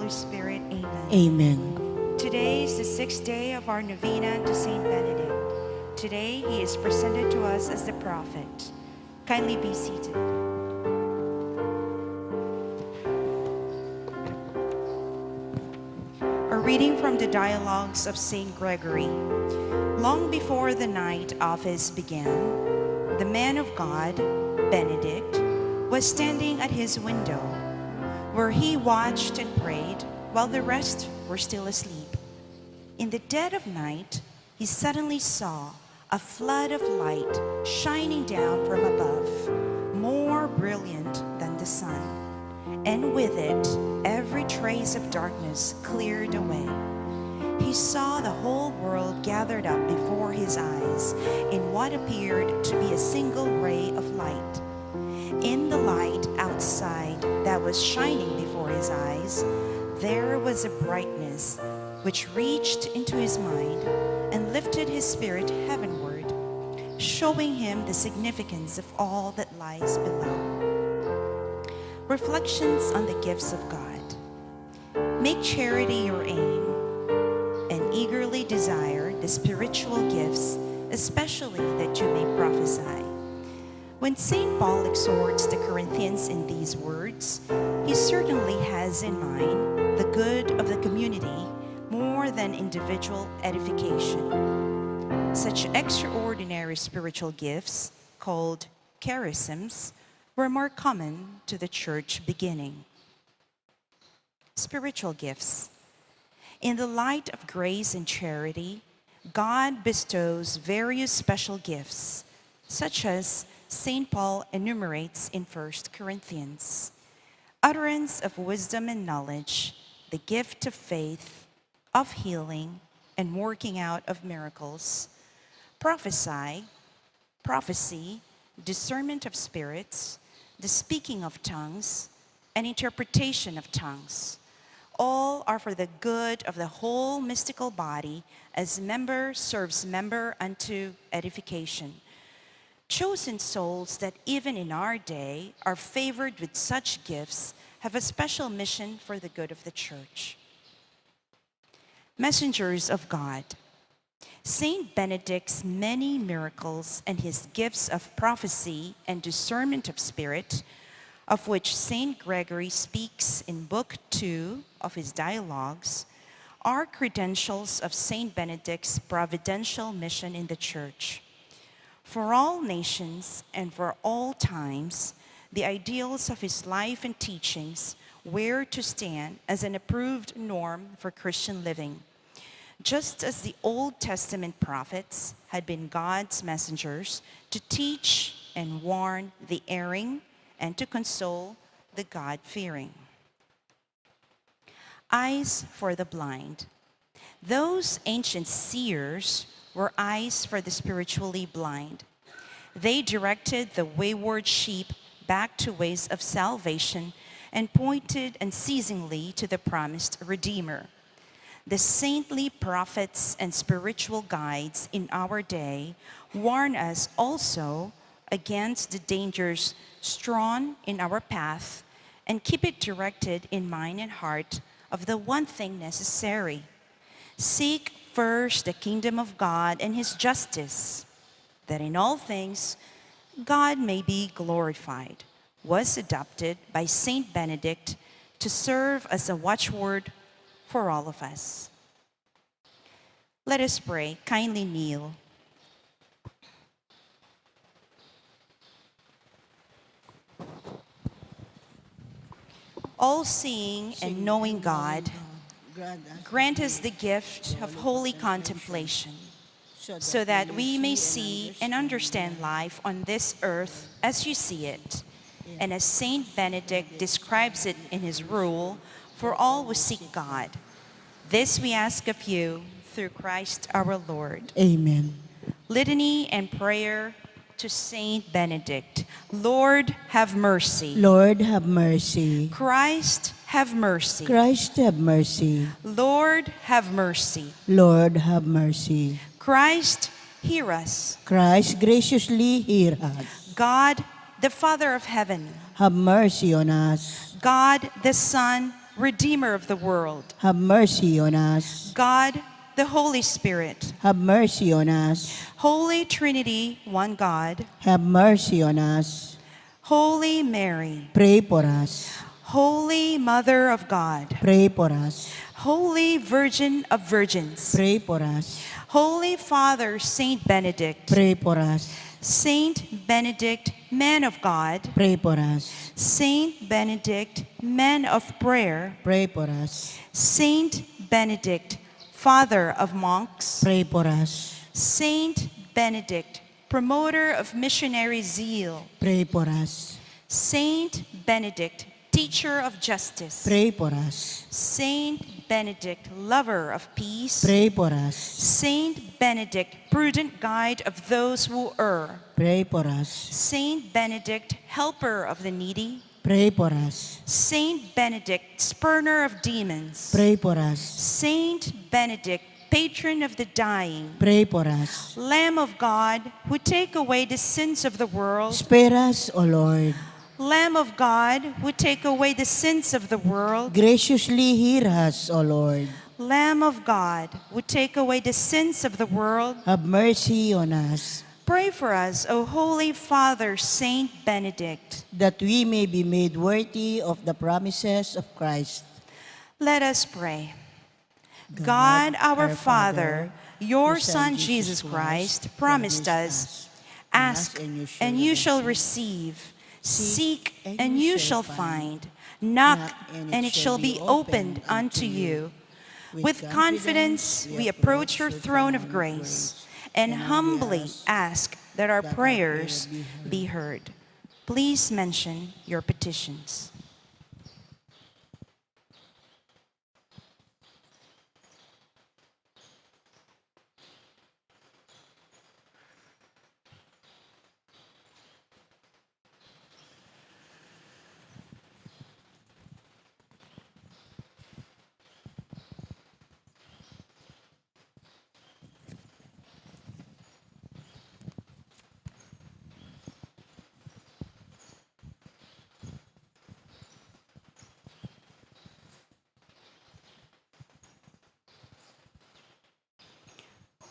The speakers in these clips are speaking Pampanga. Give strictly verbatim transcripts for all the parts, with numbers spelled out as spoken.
Spirit. Amen. Amen. Today is the sixth day of our novena to Saint Benedict. Today he is presented to us as the prophet. Kindly be seated. A reading from the Dialogues of Saint Gregory. Long before the night office began, the man of God, Benedict, was standing at his window, where he watched and prayed while the rest were still asleep. In the dead of night, he suddenly saw a flood of light shining down from above, more brilliant than the sun. And with it, every trace of darkness cleared away. He saw the whole world gathered up before his eyes in what appeared to be a single ray of light. In the light outside that was shining before his eyes, there was a brightness which reached into his mind and lifted his spirit heavenward, showing him the significance of all that lies below. Reflections on the gifts of God. Make charity your aim and eagerly desire the spiritual gifts, especially that you may prophesy. When Saint Paul exhorts the Corinthians in these words, he certainly has in mind the good of the community more than individual edification. Such extraordinary spiritual gifts, called charisms, were more common to the church beginning. Spiritual gifts. In the light of grace and charity, God bestows various special gifts, such as Saint Paul enumerates in First Corinthians: utterance of wisdom and knowledge, the gift of faith, of healing, and working out of miracles, prophesy, prophecy, discernment of spirits, the speaking of tongues, and interpretation of tongues. All are for the good of the whole mystical body, as member serves member unto edification. Chosen souls that even in our day are favored with such gifts have a special mission for the good of the church. Messengers of God. Saint Benedict's many miracles and his gifts of prophecy and discernment of spirit, of which Saint Gregory speaks in Book two of his Dialogues, are credentials of Saint Benedict's providential mission in the Church. For all nations and for all times, the ideals of his life and teachings were to stand as an approved norm for Christian living. Just as the Old Testament prophets had been God's messengers to teach and warn the erring and to console the God-fearing. Eyes for the blind. Those ancient seers were eyes for the spiritually blind. They directed the wayward sheep back to ways of salvation and pointed unceasingly to the promised Redeemer. The saintly prophets and spiritual guides in our day warn us also against the dangers strewn in our path and keep it directed in mind and heart of the one thing necessary. Seek first the kingdom of God and his justice, that in all things God may be glorified, was adopted by Saint Benedict to serve as a watchword for all of us. Let us pray. Kindly kneel. All-seeing and knowing God, grant us the gift of holy contemplation, so that we may see and understand life on this earth as you see it, and as Saint Benedict describes it in his rule for all who seek God. This we ask of you through Christ our Lord. Amen. Litany and prayer to Saint Benedict. Lord, have mercy. Lord, have mercy. Christ, have mercy. Christ, have mercy. Lord, have mercy. Lord, have mercy. Christ, hear us. Christ, graciously hear us. God, the Father of heaven, have mercy on us. God, the Son, Redeemer of the world. Have mercy on us. God, the Holy Spirit. Have mercy on us. Holy Trinity, one God. Have mercy on us. Holy Mary. Pray for us. Holy Mother of God. Pray for us. Holy Virgin of Virgins. Pray for us. Holy Father Saint Benedict. Pray for us. Saint Benedict, man of God. Pray for us. Saint Benedict, man of prayer. Pray for us. Saint Benedict, father of monks. Pray for us. Saint Benedict, promoter of missionary zeal. Pray for us. Saint Benedict, teacher of justice. Pray for us. Saint Benedict, lover of peace. Pray for us. Saint Benedict, prudent guide of those who err. Pray for us. Saint Benedict, helper of the needy. Pray for us. Saint Benedict, spurner of demons. Pray for us. Saint Benedict, patron of the dying. Pray for us. Lamb of God, who take away the sins of the world. Spare us, O Lord. Lamb of God, who take away the sins of the world. Graciously hear us, O Lord. Lamb of God, who take away the sins of the world. Have mercy on us. Pray for us, O Holy Father Saint Benedict. That we may be made worthy of the promises of Christ. Let us pray. God, our Father, your Son Jesus Christ promised us, "Ask, and you shall receive. Seek, and you shall find. Knock, and it shall be opened unto you." With confidence, we approach your throne of grace and humbly ask that our prayers be heard. Please mention your petitions.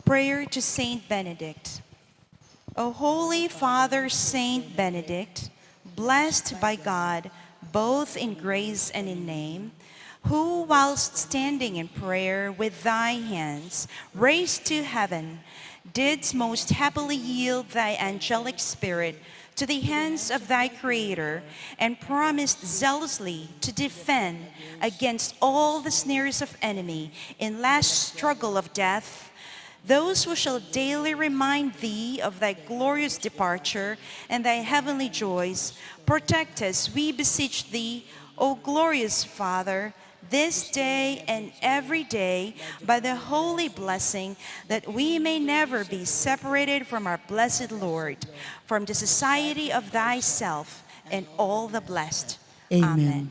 Prayer to Saint Benedict. O Holy Father Saint Benedict, blessed by God both in grace and in name, who, whilst standing in prayer with thy hands raised to heaven, didst most happily yield thy angelic spirit to the hands of thy Creator, and promised zealously to defend against all the snares of enemy in last struggle of death, those who shall daily remind thee of thy glorious departure and thy heavenly joys, protect us, we beseech thee, O glorious Father, this day and every day by the holy blessing, that we may never be separated from our blessed Lord, from the society of thyself and all the blessed. Amen. Amen.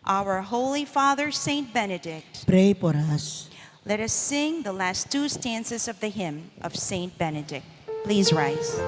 Our Holy Father, Saint Benedict. Pray for us. Let us sing the last two stanzas of the hymn of Saint Benedict. Please rise.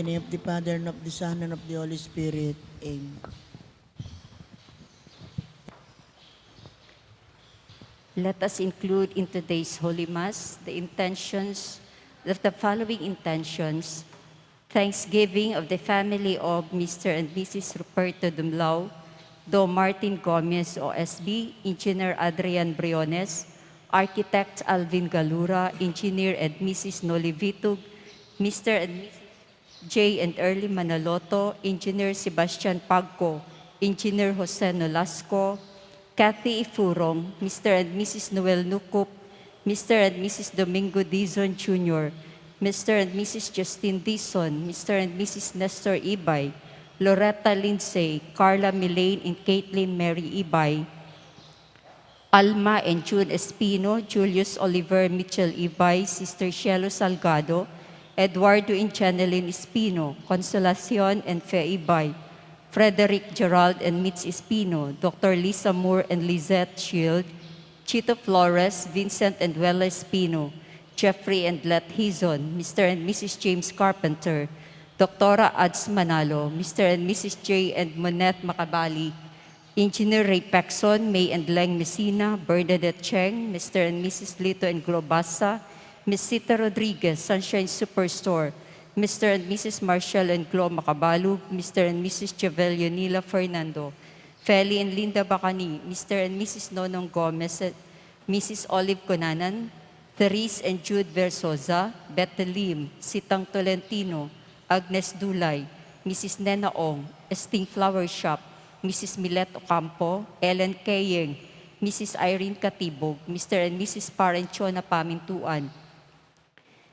the name of the Father, and of the Son, and of the Holy Spirit. Amen. Let us include in today's Holy Mass the intentions of the following intentions: Thanksgiving of the family of Mister and Missus Ruperto Dumlao, Do Martin Gomez, O S B, Engineer Adrian Briones, Architect Alvin Galura, Engineer and Missus Noli Vitug, Mister and Missus J and Early Manaloto, Engineer Sebastian Pagco, Engineer Jose Nolasco, Kathy Ifurong, Mister and Missus Noel Nucup, Mister and Missus Domingo Dizon Junior, Mister and Missus Justin Dizon, Mister and Missus Nestor Ibay, Loretta Lindsay, Carla Milaine and Caitlin Mary Ibay, Alma and June Espino, Julius Oliver Mitchell Ibay, Sister Shelo Salgado, Eduardo and Janeline Espino, Consolacion and Fe Ibay, Frederick Gerald and Mitz Espino, Doctor Lisa Moore and Lizette Shield, Chito Flores, Vincent and Wella Espino, Jeffrey and Let Hizon, Mister and Missus James Carpenter, Doctora Ads Manalo, Mister and Missus J and Monette Macabali, Engineer Ray Paxson, May and Leng Messina, Bernadette Cheng, Mister and Missus Lito and Globasa, Miss Sita Rodriguez, Sunshine Superstore, Mister and Missus Marshall and Glo Macabalub, Mister and Missus Javel Yonila Fernando, Feli and Linda Bacani, Mister and Missus Nonong Gomez, Missus Olive Cunanan, Therese and Jude Versosa, Bethel Lim, Sitang Tolentino, Agnes Dulay, Missus Nena Ong, Esting Flower Shop, Missus Milet Ocampo, Ellen Keyeng, Missus Irene Katibog, Mister and Missus Parenchona Pamintuan,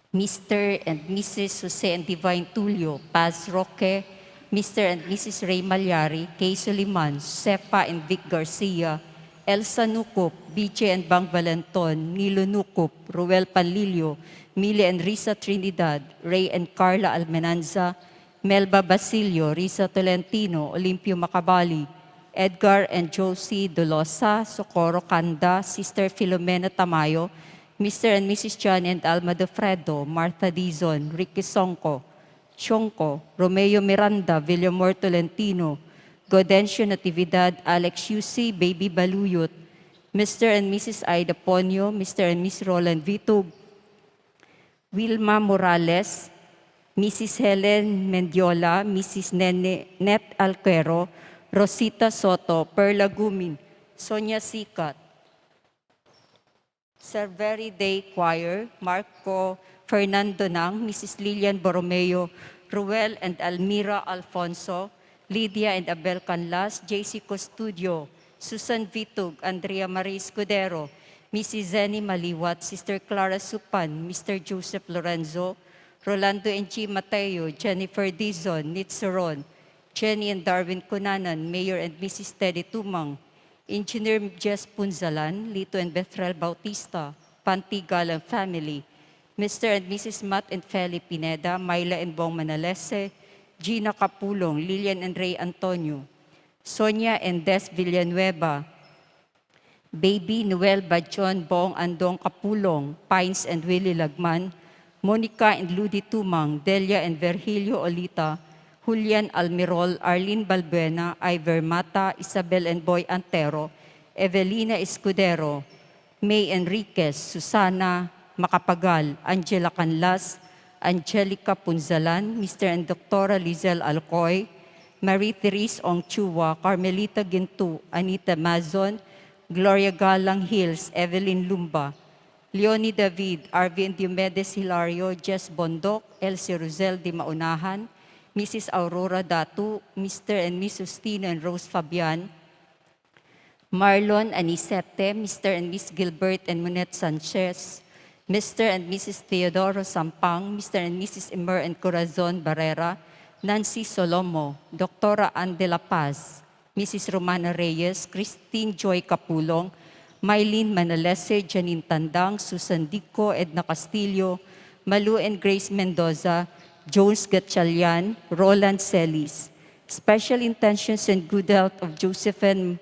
Mister and Missus Jose and Divine Tulio, Paz Roque, Mister and Missus Ray Malyari, Kay Suliman, Sepa and Vic Garcia, Elsa Nucup, B J and Bang Valenton, Nilo Nucup, Ruel Panlilio, Mili and Risa Trinidad, Ray and Carla Almenanza, Melba Basilio, Risa Tolentino, Olimpio Macabali, Edgar and Josie Dolosa, Socorro Canda, Sister Filomena Tamayo, Mister and Missus John and Alma Dofredo, Martha Dizon, Ricky Songco, Shonco, Romeo Miranda, Villamor Tolentino, Godencio Natividad, Alex Yusi, Baby Baluyot, Mister and Missus Aida Ponyo, Mister and Miss Roland Vitug, Wilma Morales, Missus Helen Mendiola, Missus Nene-, Net Alquero, Rosita Soto, Perla Gumin, Sonia Sikat, Silvery Day Choir, Marco Fernando Nang, Missus Lilian Borromeo, Ruel and Almira Alfonso, Lydia and Abel Canlas, J C Custodio, Susan Vitug, Andrea Marie Escudero, Missus Zenny Maliwat, Sister Clara Supan, Mister Joseph Lorenzo, Rolando and G Mateo, Jennifer Dizon, Nitzeron, Jenny and Darwin Cunanan, Mayor and Missus Teddy Tumang, Engineer Jess Punzalan, Lito and Bethel Bautista, Pantigalan family, Mister and Missus Matt and Feli Pineda, Myla and Bong Manalese, Gina Capulong, Lilian and Ray Antonio, Sonia and Des Villanueva, Baby Noel Bajon, Bong Andong Capulong, Pines and Willie Lagman, Monica and Ludi Tumang, Delia and Virgilio Olita, Julian Almirol, Arlene Balbuena, Iver Mata, Isabel and Boy Antero, Evelina Escudero, May Enriquez, Susana Macapagal, Angela Canlas, Angelica Punzalan, Mister and Doctora Lizelle Alcoy, Marie Therese Ong Chua, Carmelita Gintu, Anita Mazon, Gloria Galang Hills, Evelyn Lumba, Leonie David, Arvin Diomedes Hilario, Jess Bondoc, Elsie Rosel Di Maunahan, Missus Aurora Datu, Mister and Miss Justino and Rose Fabian, Marlon Anicete, Mister and Miss Gilbert and Monette Sanchez, Mister and Missus Teodoro Sampang, Mister and Missus Emer and Corazon Barrera, Nancy Solomo, Doctora Anne de la Paz, Missus Romana Reyes, Christine Joy Capulong, Mylene Manalese, Janine Tandang, Susan Dico, Edna Castillo, Malu and Grace Mendoza, Jones Gatchalian, Roland Celis. Special intentions and good health of Josephine,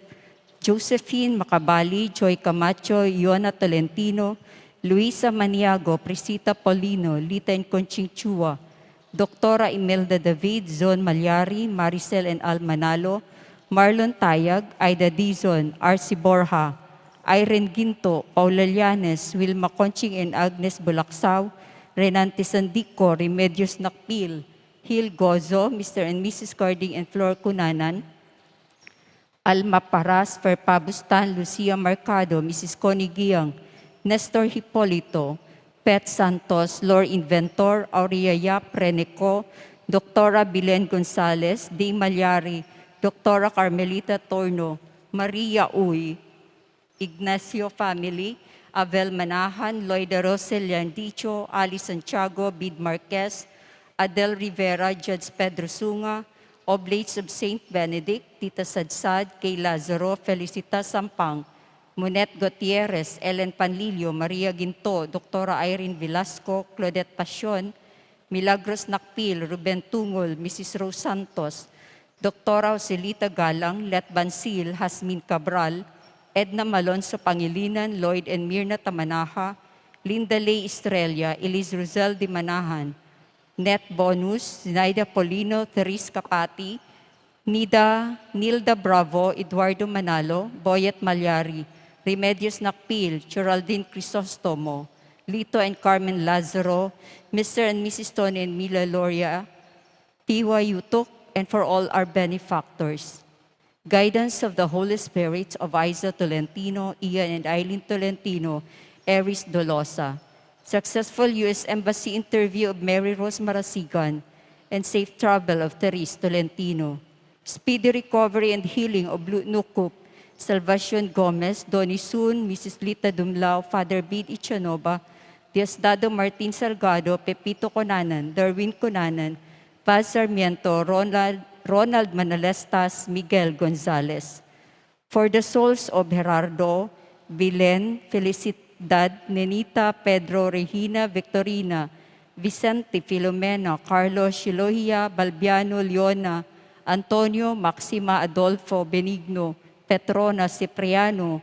Josephine Macabali, Joy Camacho, Iona Tolentino, Luisa Maniago, Prisita Paulino, Lita and Conching Chua, Doktora Imelda David, Zon Malyari, Maricel and Al Manalo, Marlon Tayag, Aida Dizon, R C Borja, Irene Ginto, Paula Llanes, Wilma Conching and Agnes Bulaksao, Renante Sandico, Remedios Nakpil, Hil Gozo, Mister and Missus Carding and Flor Cunanan, Alma Paras, Fer Pabustan, Lucia Mercado, Missus Connie Giang, Nestor Hipolito, Pet Santos, Lor Inventor, Aurea Yap, Reneco, Doktora Bilen Gonzalez, Ding Malyari, Doktora Carmelita Torno, Maria Uy, Ignacio family, Avel Manahan, Loida Rosel Yandicho, Ali Santiago, Bid Marquez, Adel Rivera, Judge Pedro Sunga, Oblates of Saint Benedict, Tita Sadsad, Kay Lazaro, Felicita Sampang, Monet Gutierrez, Ellen Panlilio, Maria Ginto, Doktora Irene Velasco, Claudette Pasion, Milagros Nakpil, Ruben Tungol, Missus Rose Santos, Doktora Joselita Galang, Let Bansil, Hasmin Cabral, Edna Malonzo Pangilinan, Lloyd and Mirna Tamanaha, Linda Lay Estrella, Elis Rosel de Manahan, Net Bonus, Zinaida Polino, Therese Capati, Nida, Nilda Bravo, Eduardo Manalo, Boyet Malyari, Remedios Nakpil, Geraldine Crisostomo, Lito and Carmen Lazaro, Mister and Missus Tony and Mila Loria, Piwa Yutuk, and for all our benefactors. Guidance of the Holy Spirit of Isa Tolentino, Ian and Eileen Tolentino, Eris Dolosa. Successful U S Embassy interview of Mary Rose Marasigan, and safe travel of Therese Tolentino. Speedy recovery and healing of Lu Nukup, Salvacion Gomez, Donnie Sun, Missus Lita Dumlao, Father Bid Ichanova, Diosdado Martin Salgado, Pepito Conanan, Darwin Conanan, Paz Sarmiento, Ronald, Ronald Manalestas, Miguel Gonzalez. For the souls of Gerardo, Bilen, Felicidad, Nenita, Pedro, Regina, Victorina, Vicente, Filomena, Carlos, Shilohia, Balbiano, Leona, Antonio, Maxima, Adolfo, Benigno, Petrona, Cipriano,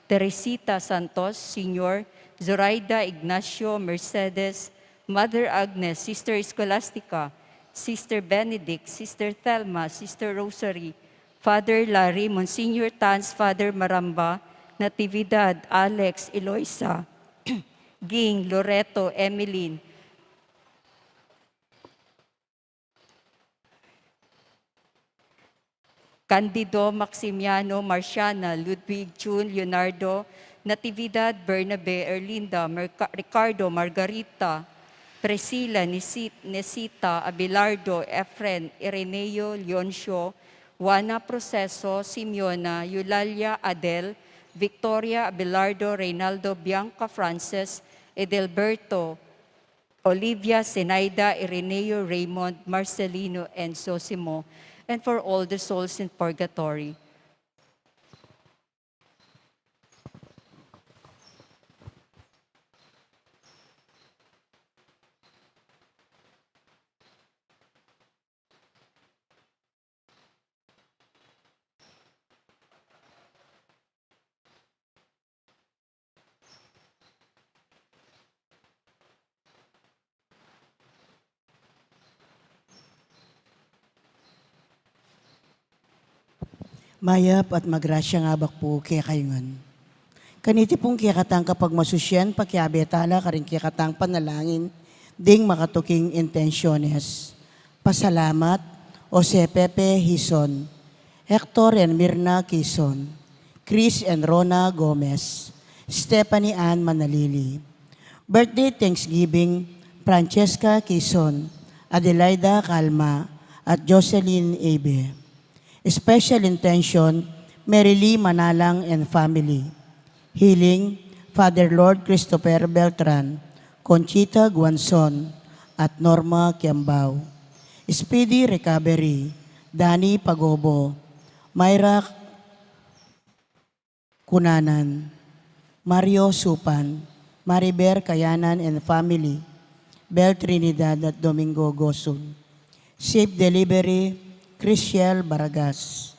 Teresita Santos Senior, Zoraida, Ignacio, Mercedes, Mother Agnes, Sister Scholastica, Sister Benedict, Sister Thelma, Sister Rosary, Father Larry, Monsignor Tans, Father Maramba, Natividad, Alex, Eloisa, Ging, Loreto, Emeline, Candido, Maximiano, Marciana, Ludwig, June, Leonardo, Natividad, Bernabe, Erlinda, Merca-, Ricardo, Margarita, Priscilla, Nisit-, Nesita, Abelardo, Efren, Ireneo, Leoncio, Juana, Proceso, Simeona, Eulalia, Adel, Victoria, Abelardo, Reynaldo, Bianca, Frances, Edelberto, Olivia, Zenaida, Ireneo, Raymond, Marcelino, and Zosimo, and for all the souls in purgatory. Mayap at magrasyang abak pu kekayu ngan. Kaniti pung kekatang kapagmasusian, pakiabe tala karing kekatang panalangin ding makatuking intensyones. Pasalamat, Jose Pepe Hizon, Hector and Mirna Quizon, Chris and Rona Gomez, Stephanie Ann Manalili. Birthday Thanksgiving, Francesca Quizon, Adelaida Calma, at Jocelyn Abe. Special intention, Mary Lee Manalang and family. Healing, Father Lord Christopher Beltran, Conchita Guanzon, at Norma Kiambao. Speedy recovery, Danny Pagobo, Myra Cunanan, Mario Supan, Mariber Kayanan and family, Bel Trinidad at Domingo Gosun. Safe delivery, Christiel Baragas.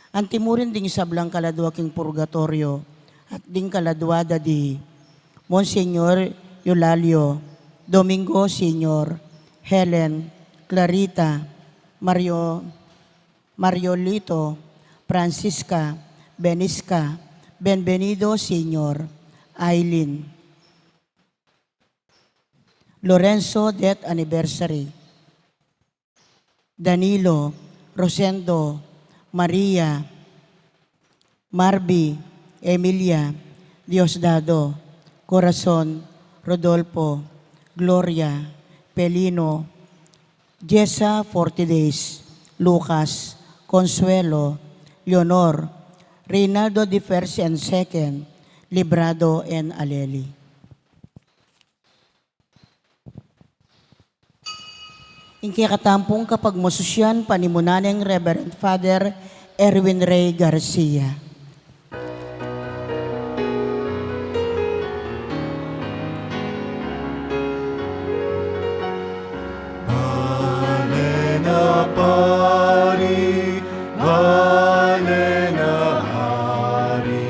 Antimurin ding sablang kaladua king purgatoryo, at ding kaladua da di Monsignor Eulalio Domingo Senior, Helen, Clarita, Mario, Mariolito, Francisca, Benisca, Benvenido Senior, Aileen, Lorenzo, death anniversary, Danilo, Rosendo, Maria, Marby, Emilia, Diosdado, Corazon, Rodolfo, Gloria, Pelino, Jessa, forty days, Lucas, Consuelo, Leonor, Reynaldo the first and second, Librado and Aleli. Ing kekatamung kapagmasusyan, panimunan neng Reverend Father Erwin Ray Garcia. Bale na pari, bale na hari,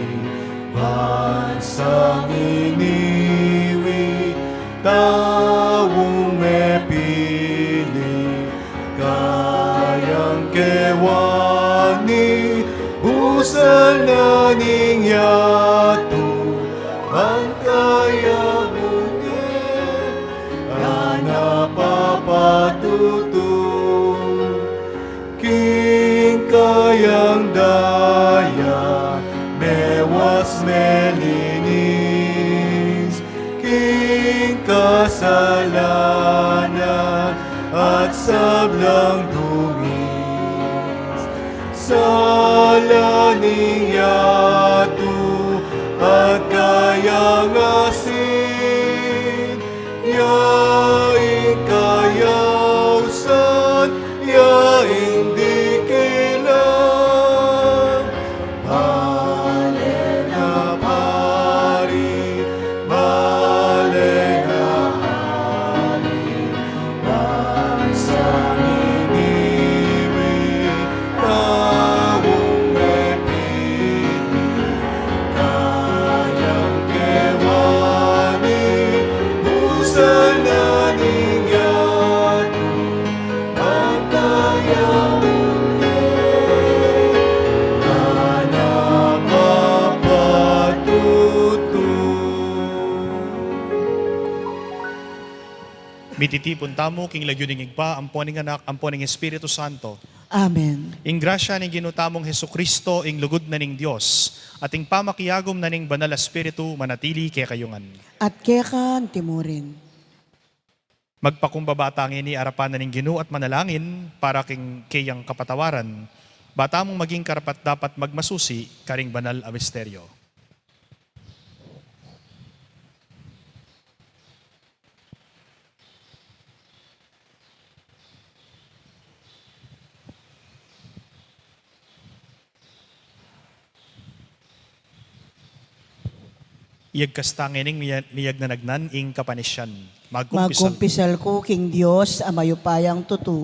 bansang iniwi, taung mepili, kayang kewani, busal na ning yatu, ban kaya mu ne, ana papatutu. King kayang daya, mewas melinis, king kasalanan at sablang dungis. Sala ning yatu at kayang asin, ya ing kayausan, ya ing dikilan. Bale na pari, bale na hari, bansang iniwi, taung mepili, kayang kewani, busal na ning yatu, ban kaya mu ne, ana papatutu. Mititipun tamu king lagyu ning Ibpa, ampo ning Anak, ampo ning Espiritu Santo. Amen. Ing grasya ning Ginu tamung Jesucristo, ing lugud na ning Dios, at ing pamakiagum na ning Banal a Espiritu manatili kekayu ngan. At keka antimurin. Magpakumbaba ta ngeni arapan na ning Ginu at manalangin para king keyang kapatawaran, ba tamung maging karapat-dapat magmasusi karing banal a misteryo. Iyagkas ta ngening miya-, miyagnanagnan ing kapanisyan. Magkumpisal. Magkumpisal ku king Dios a mayupayang tutu,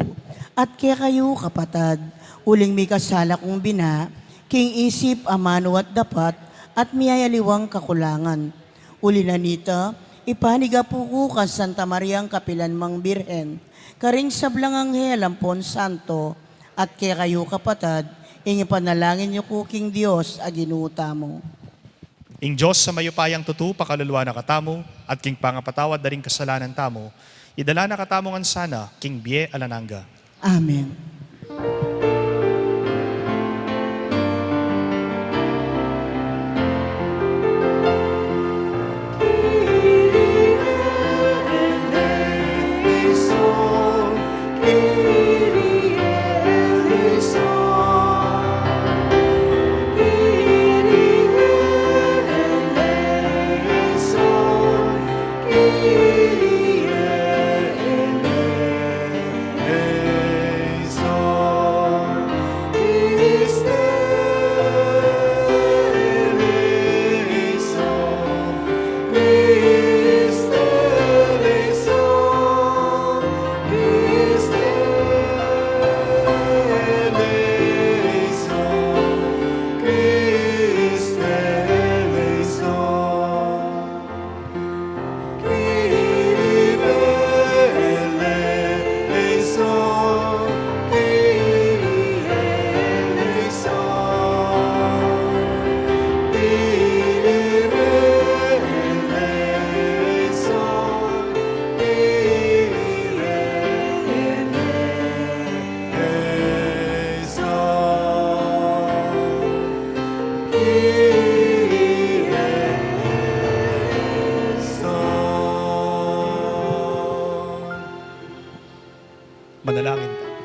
at kekayu, kapatad, uling mikasala kung bina, king isip, amanu at dapat, at miyayaliwang kakulangan. Uli na nita, ipanigapu ku kang Santa Mariang kapilanmang Birhen, karing sablang anghel ampon santo, at kekayu, kapatad, ing ipanalangin yu ku king Dios a Ginu tamu. Ing Dios a mayupayang tutu pakaluluan na katamu, at king pangapatawad da ring kasalanan tamu, idala na katamu ngan sana king bie alang angga. Amen. Manalangin tamu.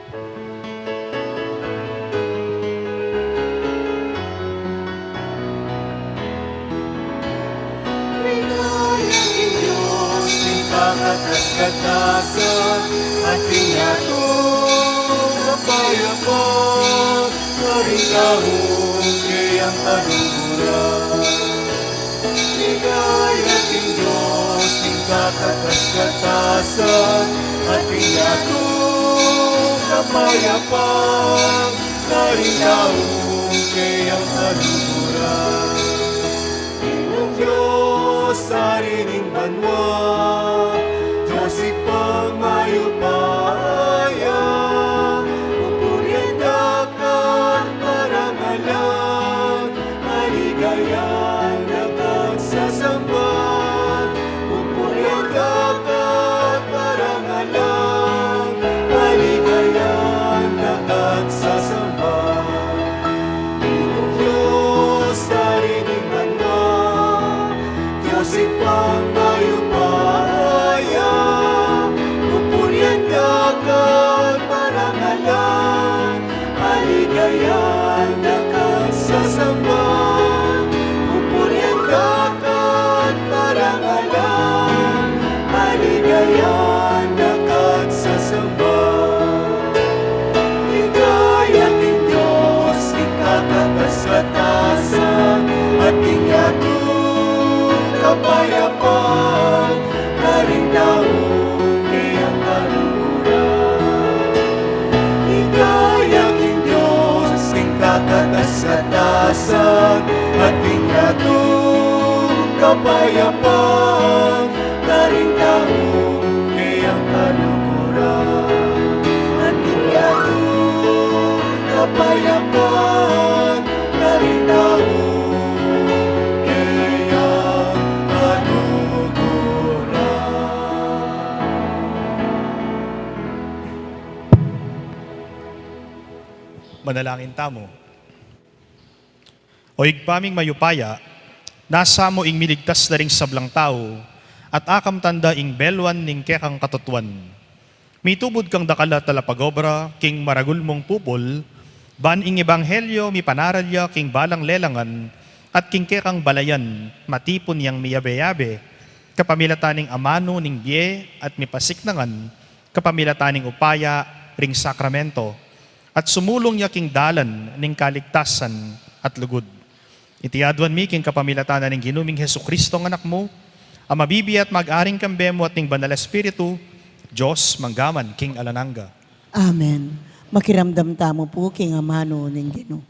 Ligaya king Dios king kakatas-katasan, at king yatu kapayapan, karing taung keyang kaluguran. Ligaya king Dios king kakatas-katasan, at king yatu kapayapan, karing taung keyang kaluguran. Ginung Dios, Ari ning banua, Dios Ibpang mayupaya, pupurian da ka, parangalan, paligayan da ka at sasamba. Pupurian da ka at parangalan, paligayan da ka at sasamba. Ginung Dios, Ari ning banua, Dios Ibpang mayupaya, pupurian da ka at parangalan, paligayan da ka at sasamba. Pupurian da ka at parangalan, paligayan da ka at sasamba. Ligaya king Dios king kakatas-katasan, at king yatu kapayapan, karing taung keyang kaluguran. Ligaya king Dios king kakatas-katasan, at king yatu kapayapan, karing taung keyang kaluguran. At king yatu kapayapan, karing taung keyang kaluguran. Manalangin tamu. O Ibpa ming mayupaya, nasa mu ing miligtas da ring sablang tau, at akamtan da ing beluan ning kekang katutuan. Mitubud kang dakal a talapagobra king maragul mung pupul, ban ing ebanghelyo mipanaral ya king balang lelangan, at king kekang balayan matipun yang miyabe-yabe, kapamilatan ning amanu ning bie at mipasiknangan, kapamilatan ning upaya ring sakramento, at sumulung ya king dalan ning kaligtasan at lugud. Iti aduan mi king kapamilatan ning Ginu ming Jesucristo a Anak mu, a mabibie at mag-ari kambe mu at ning Banal a Espiritu, Dios, mangga man king alang angga. Amen. Makiramdam tamu pu king amanu ning Ginu.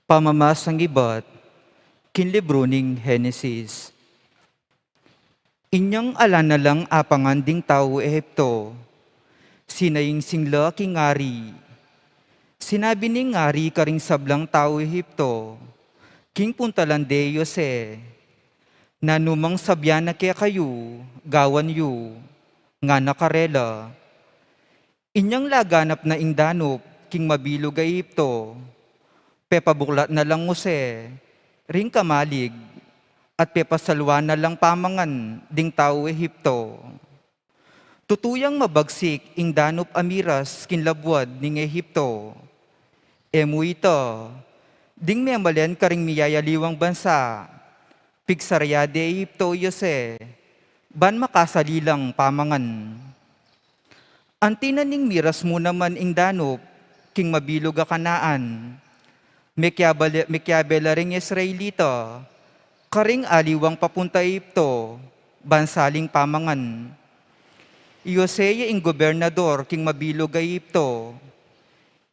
Pamamasang ibat king libru ning Henesis. Inyang ala na lang apangan ding tau Ehipto, sinaing singla king ari. Sinabi ning ari karing sablang tau Ehipto, king puntalan de i Jose, "Nanu mang sabian na kekayu, gawan yu," ngana karela. Inyang laganap na ing danup king mabilug a Ehipto, pepabuklat na lang Jose ring kamalig, at pepasalwan na lang pamangan ding tau Ehipto. Tutu yang mabagsik ing danup a miras king labuad ning Ehipto. E mu ita, ding memalen karing miyayaliwang bansa, pigsara ya de Ehipto i Jose, ban makasali lang pamangan. Anti na ning miras mu naman ing danup king mabilug a Canaan, mekiabale-, mekiabe la ring Israelita karing aliwang papunta Ehipto, ban saling pamangan. I Jose ya ing gobernador king mabilug a Ehipto.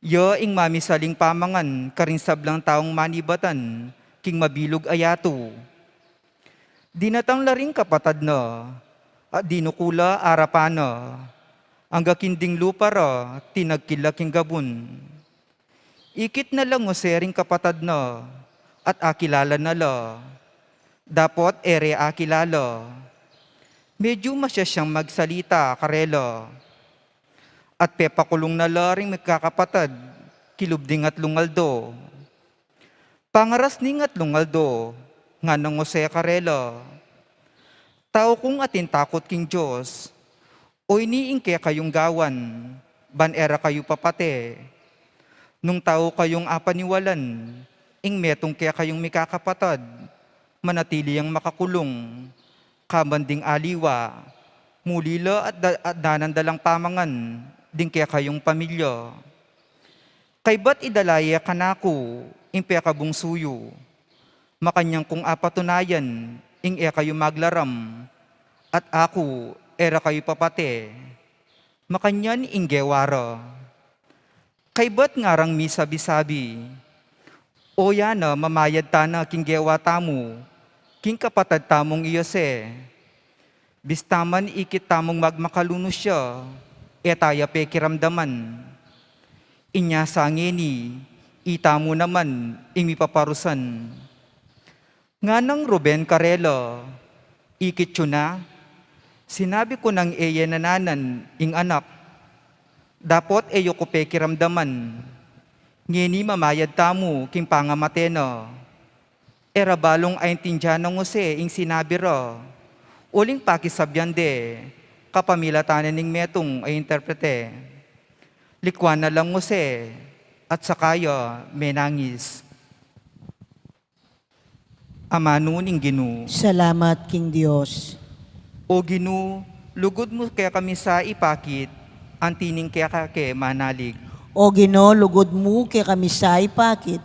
Ya ing mamisaling pamangan karing sablang taung manibatan king mabilug a yatu. Dinatang la ring kapatad na, at dinuku la arapan na, angga king ding lupa ra tinagkil la king gabun. Ikit na lang Jose ring kapatad na, at akilala na la. Dapot e re akilala. Medyu masya syang magsalita karela. at pepakulung na la ring mikakapatad kilub ding atlung aldo. Pangaras ning atlung aldo, nganang Jose karela, "Tau kung atin takut king Dios, o ini ing kekayung gawan, ban e ra kayu papate. Nung tau kayung apaniwalan, ing metung kekayung mikakapatad, manatili yang makakulung, kaban ding aliwa, muli la at da-, at danan da lang pamangan ding kekayung pamilya. Kaybat idala ye kanaku ing pekabungsu yu. Makanyan kung apatunayan ing e kayu maglaram, at aku e ra kayu papate." Makanyan ing gewa ra. Kaybat ngarang misabi-sabi, "O yana, mamayad tana king gewa tamu king kapatad tamung i Jose. Bista man ikit tamung magmakalunus ya, e ta ya pekiramdaman. Inya sa ngeni, itamu naman ing mipaparusan." Nganang Ruben karela, "Ikit yu na? Sinabi ku nang e ye nananan ing anak. Dapot e yu ku pekiramdaman. Ngeni mamayad tamu king pangamate na." E ra balung aintindian nang Jose ing sinabi ra, uling pakisabian de kapamilatan na ning metung a interprete. Likwan na lang Jose at saka ya menangis. Amanu ning Ginu. Salamat king Dios. O Ginu, lugud mu kekami sa ipakit anti ning keka ke manalig. O Ginu, lugud mu kekami sa ipakit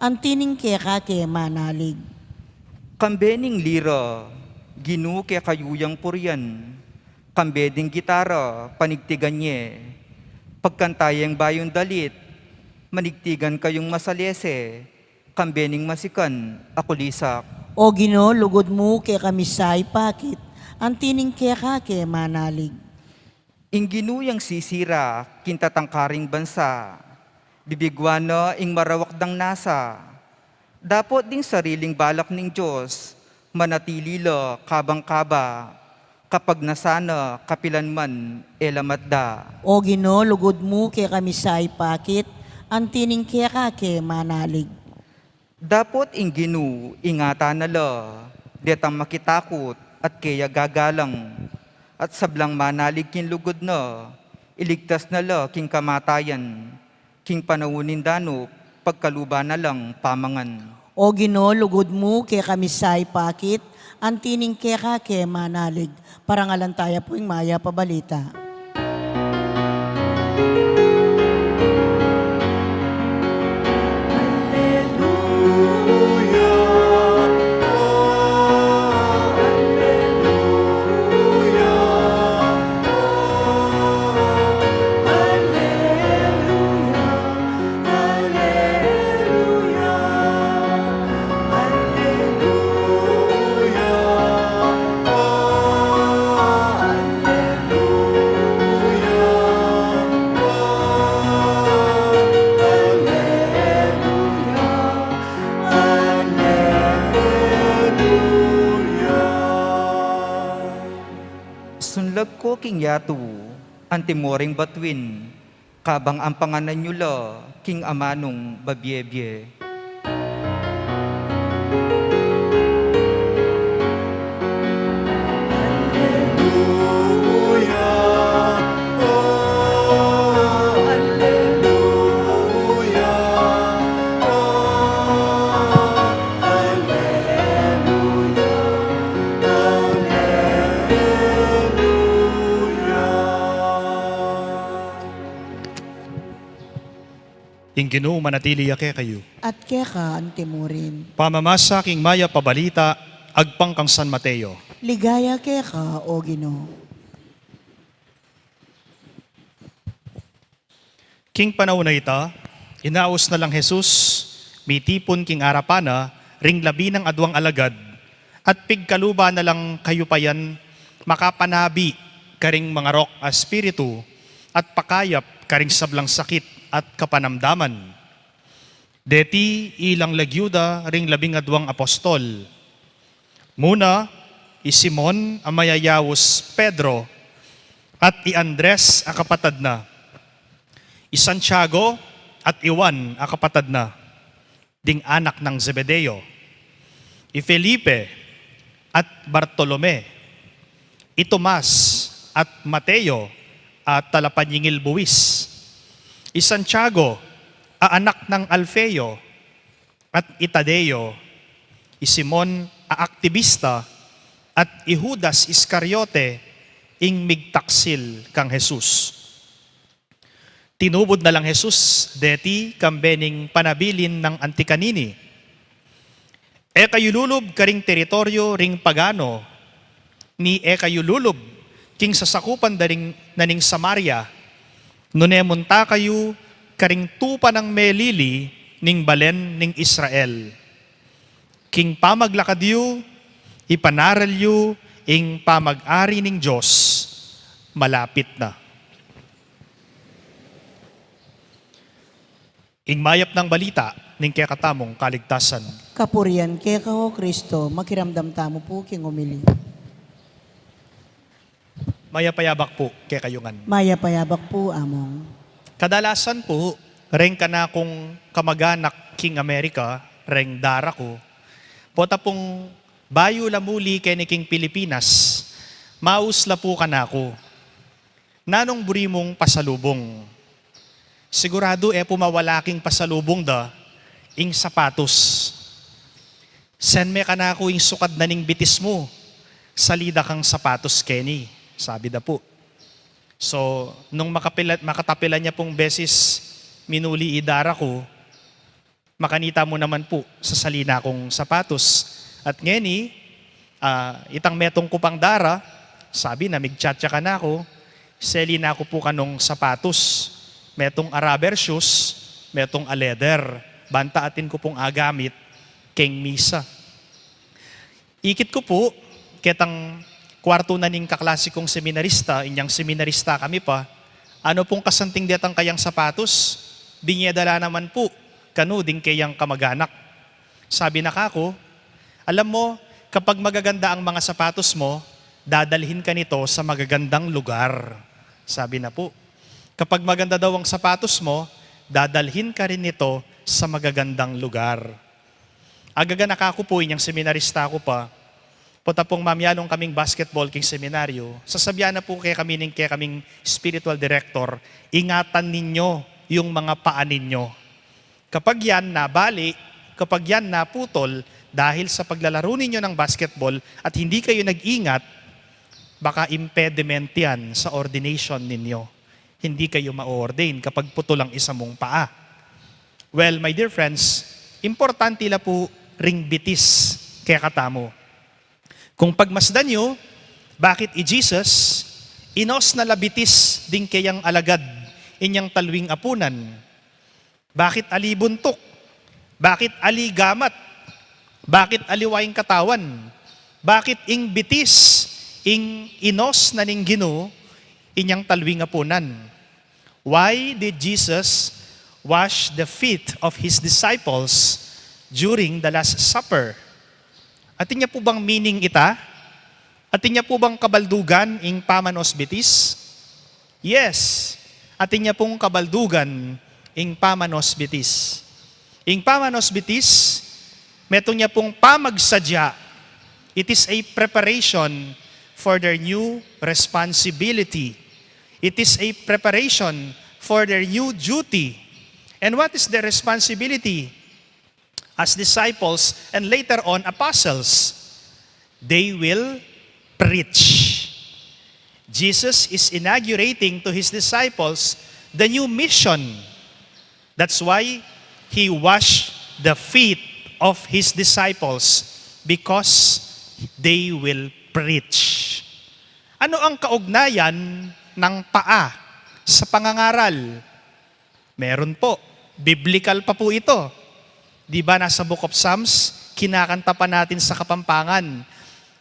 anti ning keka ke manalig. Kambe ning lira, Ginu, kekayu yang purian. Kambe ding gitara, panigtigan ye. Pagkanta yeng bayung dalit, manigtigan kayung masalese, kambe ning masikan a kulisak. O Ginu, lugud mu kekami sa ipakit anti ning keka ke manalig. Ing Ginu yang sisira king tatangkaring bansa, bibigwan na ing marawak dang nasa. Dapot ding sariling balak ning Dios, manatili la kabang kaba, kapag nasa na kapilan man e la matda. O Ginu, lugud mu kekami sa ipakit anti ning keka ke manalig. Dapot ing Ginu ingatan na la detang makitakut at keya gagalang, at sablang manalig king lugud na, iligtas na la king kamatayan, king panaun ning danup pagkaluban na lang pamangan. O Ginu, lugud mu kekami sa ipakit anti ning keka ke manalig. Parangalan taya pu ing Mayap a Balita. Sunlag ko king yatu, antimo ring batuin, kabang ampanganan yu la king amanung babie-bie. Ing Ginu manatili ya kekayu. At keka antimurin. Pamamasa king Mayap a Balita agpang kang San Mateo. Ligaya keka, O Ginu. King panaun a ita, inaus na lang Jesus, mitipun king arapan na ring labinang aduang alagad, at pigkaluban na lang kayupayan makapanabi karing mangarok a espiritu, at pakayap karing sablang sakit at kapanamdaman. Deti ilang lagyu da ring labing aduang apostol. Muna, i Simon a mayayaus Pedro, at i Andres a kapatad na, I Santiago at i Juan a kapatad na, ding anak nang Zebedeo, i Felipe at Bartolome, i Tomas at Mateo a talapanyingil buis, i Santiago a anak nang Alfeo, at i Tadeo, i Simon a aktibista, at i Judas Iscariote, ing migtaksil kang Jesus. Tinubud na lang Jesus deti kambe ning panabilin nang anti kanini, "E kayu lulub karing teritoryo ring pagano, ni e kayu lulub king sasakupan da ring na ning Samaria, nune munta kayu karing tupa nang melili ning balen ning Israel. King pamaglakad yu, ipanaral yu ing pamag-ari ning Dios, malapit na." Ing mayap nang balita ning kekatamung kaligtasan. Kapurian keka, O Kristo. Makiramdam tamu pu king umili. Mayap a yabak pu kekayu ngan. Mayap a yabak pu, Among. Kadalasan pu, reng kanakung kamaganak king Amerika, reng dara ku, pota pung bayu la muli keni king Pilipinas, maus la pu kanaku, "Nanung buri mung pasalubung?" "Siguradu e pu mawala king pasalubung da ing sapatus. Sen me kanaku ing sukad na ning bitis mu, sali da kang sapatus keni," sabi da pu. So, nung makapila-, makatapilan ya pung beses minuli i dara ku, makanita mu naman pu, sasali na kung sapatus. At ngeni, ah, itang metung ku pang dara, sabi na, migchat ya kanaku, seli na ku pu kanung sapatus, metung a rubber shoes, metung a leather, banta atin ku pung agamit keng misa. Ikit ku pu, ketang kuartu na ning kaklase kung seminarista, inyang seminarista kami pa, "Ano pung kasanting detang kayang sapatus?" Binie da la naman pu kanu ding keyang kamaganak. Sabi na kaku, "Alam mo, kapag magaganda ang mga sapatos mo, dadalhin ka nito sa magagandang lugar," sabi na pu. "Kapag maganda daw ang sapatos mo, dadalhin ka rin nito sa magagandang lugar." Agaganaka ku pu, inyang seminarista ku pa, pota pung mamyalung kaming basketball king seminaryo, sasabian na pu kekami ning kekaming spiritual director, "Ingatan ninyo yung mga paa ninyo. Kapag yan nabali, kapag yan naputol, dahil sa paglalaro ninyo ng basketball at hindi kayo nag-ingat, baka impediment yan sa ordination ninyo. Hindi kayo ma-ordain kapag putol ang isa mong paa." Well, my dear friends, importante la pu ring bitis kekatamu. Kung pagmasdan yu, bakit i Jesus, inos na la bitis ding keyang alagad inyang talwing apunan? Bakit ali buntuk? Bakit ali gamat? Bakit ali wayang katawan? Bakit ing bitis ing inos na ning Ginu inyang talwing apunan? Why did Jesus wash the feet of his disciples during the Last Supper? Atin ya pu bang meaning ita? Atin ya pu bang kabaldugan ing pamanos bitis? Yes, atin ya pung kabaldugan ing pamanos bitis. Ing pamanos bitis, metung ya pung pamagsadya. It is a preparation for their new responsibility. It is a preparation for their new duty. And what is their responsibility? As disciples and later on apostles, they will preach. Jesus is inaugurating to his disciples the new mission. That's why he washed the feet of his disciples, because they will preach. Ano ang kaugnayan ng paa sa pangangaral? Meron po. Biblikal pa po ito. Di ba nasa Book of Psalms, kinakanta pa natin sa Kapampangan,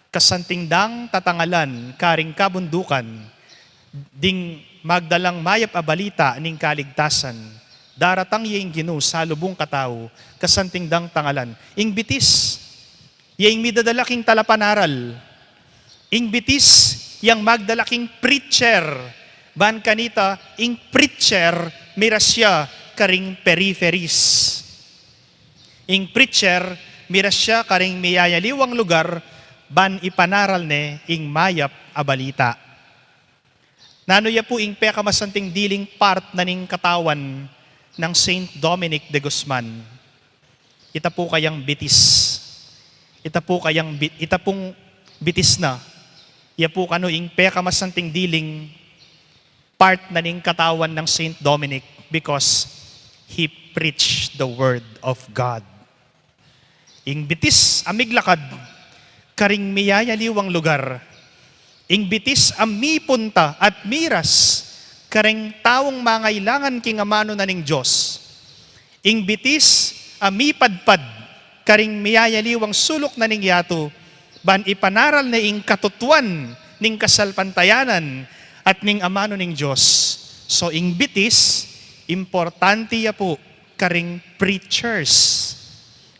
"Kasanting dang tatangalan karing kabundukan, ding magdalang mayap a balita ning kaligtasan, daratang ya ing Ginu salubung katau, kasanting dang tangalan." Ing bitis, ya ing midadala king talapanaral. Ing bitis, yang magdala king preacher. Ban kanita, ing preacher, Miras ya karing peripheries. Ing preacher, miras ya karing miyayaliwang lugar ban ipanaral ne ing mayap a balita. Nanu ya pu ing pekamasanting diling part na ning katawan nang Saint Dominic de Guzman? Ita pu kayang bitis. Ita pu kayang bi-, ita pung bitis na. Ya pu kanu ing pekamasanting diling part na ning katawan nang Saint Dominic, because he preached the word of God. Ing bitis a miglakad karing miyayaliwang lugar. Ing bitis a mipunta at miras karing taung mangailangan king amanu na ning Dios. Ing bitis a mipadpad karing miyayaliwang suluk na ning yatu, ban ipanaral ne ing katutuan ning kasalpantayanan at ning amanu ning Dios. So, ing bitis, importante ya pu karing preachers.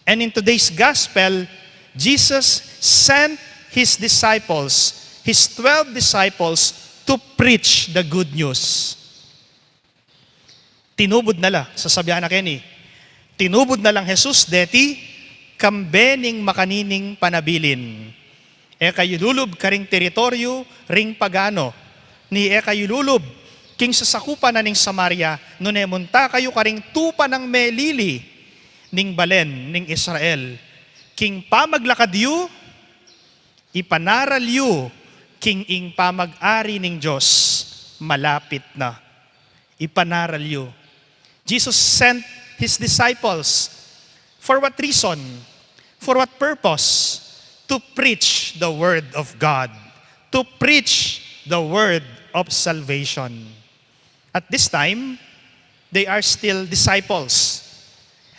And in today's gospel, Jesus sent his disciples, his twelve disciples, to preach the good news. Tinubud na la, sasabian na keni, tinubud na lang Jesus deti, kambe ning makanining panabilin. E kayu lulub karing teritoryu ring pagano, ni e kayu lulub king sasakupan na ning Samaria, nune munta kayu karing tupa nang melili ning balen ning Israel. King pamaglakad yu, ipanaral yu king ing pamag-ari ning Dios malapit na. Ipanaral yu. Jesus sent his disciples. For what reason? For what purpose? To preach the word of God. To preach the word of salvation. At this time, they are still disciples.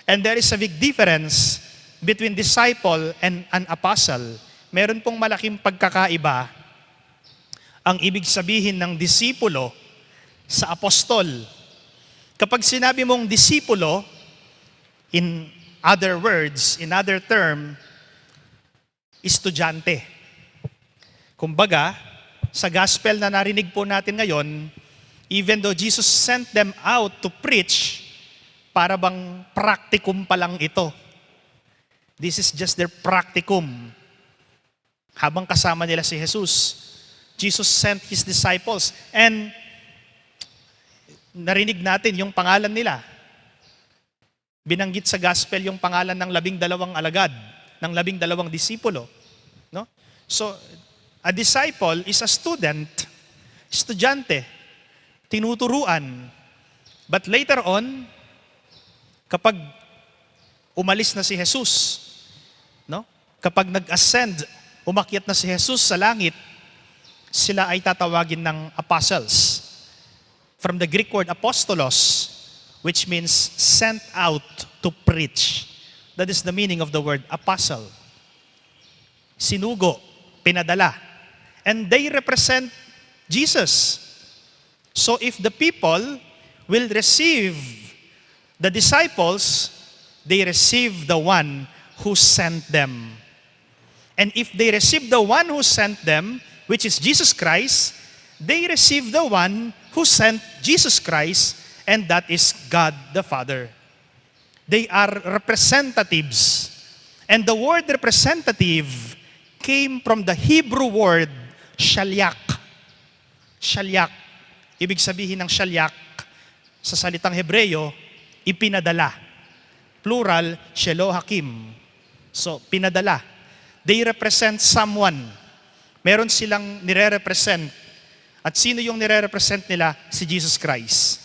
And there is a big difference between disciple and an apostle. Meron pong malaking pagkakaiba ang ibig sabihin ng disipulo sa apostol. Kapag sinabi mong disipulo, in other words, in other term, estudyante. Kumbaga, sa gospel na narinig po natin ngayon, even though Jesus sent them out to preach, para bang practicum pa lang ito. This is just their practicum. Habang kasama nila si Jesus, Jesus sent his disciples. And narinig natin yung pangalan nila. Binanggit sa gospel yung pangalan ng labing dalawang alagad, ng labing dalawang disipulo, no? So, a disciple is a student, estudyante, tinuturuan. But later on, kapag umalis na si Jesus, no? Kapag nag-ascend, umakyat na si Jesus sa langit, sila ay tatawagin ng apostles. From the Greek word apostolos, which means sent out to preach. That is the meaning of the word apostle. Sinugo, pinadala. And they represent Jesus. So if the people will receive the disciples, they receive the one who sent them. And if they receive the one who sent them, which is Jesus Christ, they receive the one who sent Jesus Christ, and that is God the Father. They are representatives. And the word representative came from the Hebrew word shaliach. Shaliach. Ibig sabihin ng shaliach sa salitang Hebreo, ipinadala. Plural, shelohakim. So, pinadala. They represent someone. Meron silang nire-represent. At sino yung nire-represent nila? Si Jesus Christ.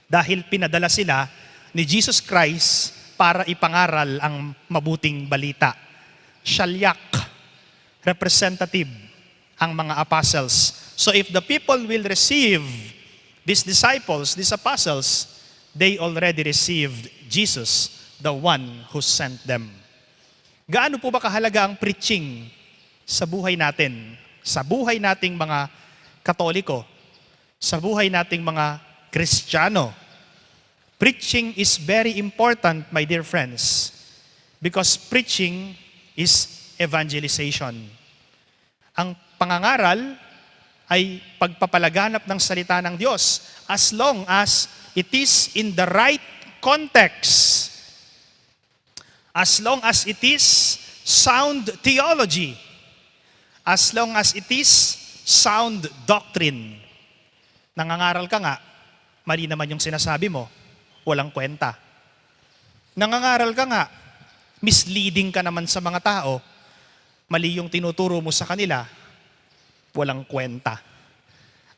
Dahil pinadala sila ni Jesus Christ para ipangaral ang mabuting balita. Shaliach, representative, ang mga apostles. So if the people will receive these disciples, these apostles, they already received Jesus, the one who sent them. Gaano po ba kahalaga ang preaching sa buhay natin, sa buhay nating mga Katoliko, sa buhay nating mga Kristiyano? Preaching is very important, my dear friends, because preaching is evangelization. Ang pangangaral ay pagpapalaganap ng salita ng Dios as long as it is in the right context, as long as it is sound theology, as long as it is sound doctrine. Nangangaral ka nga, mali naman yung sinasabi mo, walang kwenta. Nangangaral ka nga, misleading ka naman sa mga tao, mali yung tinuturo mo sa kanila, walang kwenta.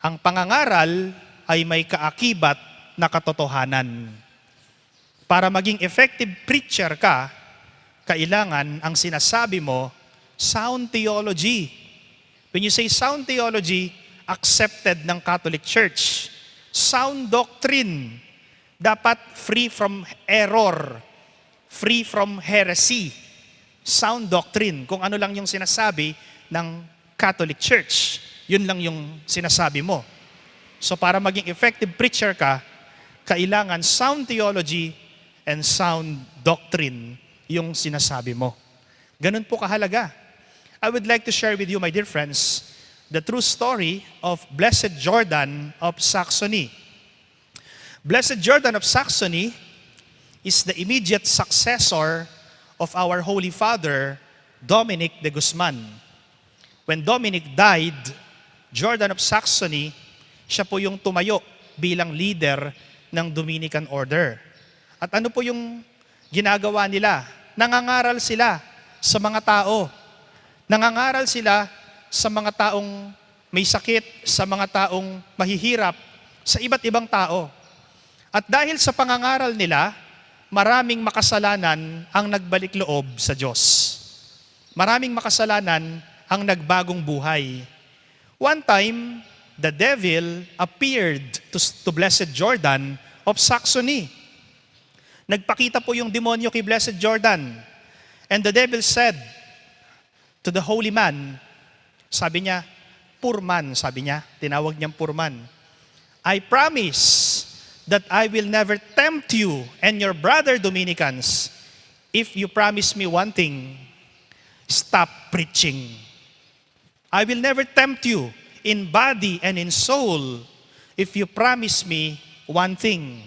Ang pangangaral ay may kaakibat na katotohanan. Para maging effective preacher ka, kailangan ang sinasabi mo, sound theology. When you say sound theology, accepted ng Catholic Church. Sound doctrine, dapat free from error, free from heresy. Sound doctrine, kung ano lang yung sinasabi ng Catholic Church, yun lang yung sinasabi mo. So para maging effective preacher ka, kailangan sound theology and sound doctrine yung sinasabi mo. Ganun po kahalaga. I would like to share with you, my dear friends, the true story of Blessed Jordan of Saxony. Blessed Jordan of Saxony is the immediate successor of our Holy Father, Dominic de Guzman. When Dominic died, Jordan of Saxony, siya po yung tumayo bilang leader ng Dominican Order. At ano po yung ginagawa nila? Nangangaral sila sa mga tao. Nangangaral sila sa mga taong may sakit, sa mga taong mahihirap, sa iba't ibang tao. At dahil sa pangangaral nila, maraming makasalanan ang nagbalik loob sa Diyos. Maraming makasalanan ang nagbagong buhay. One time, the devil appeared to, to Blessed Jordan of Saxony. Nagpakita po yung demonyo kay Blessed Jordan. And the devil said to the holy man, sabi niya, "Poor man," sabi niya, tinawag niyang poor man, "I promise that I will never tempt you and your brother Dominicans if you promise me one thing, stop preaching. I will never tempt you in body and in soul if you promise me one thing,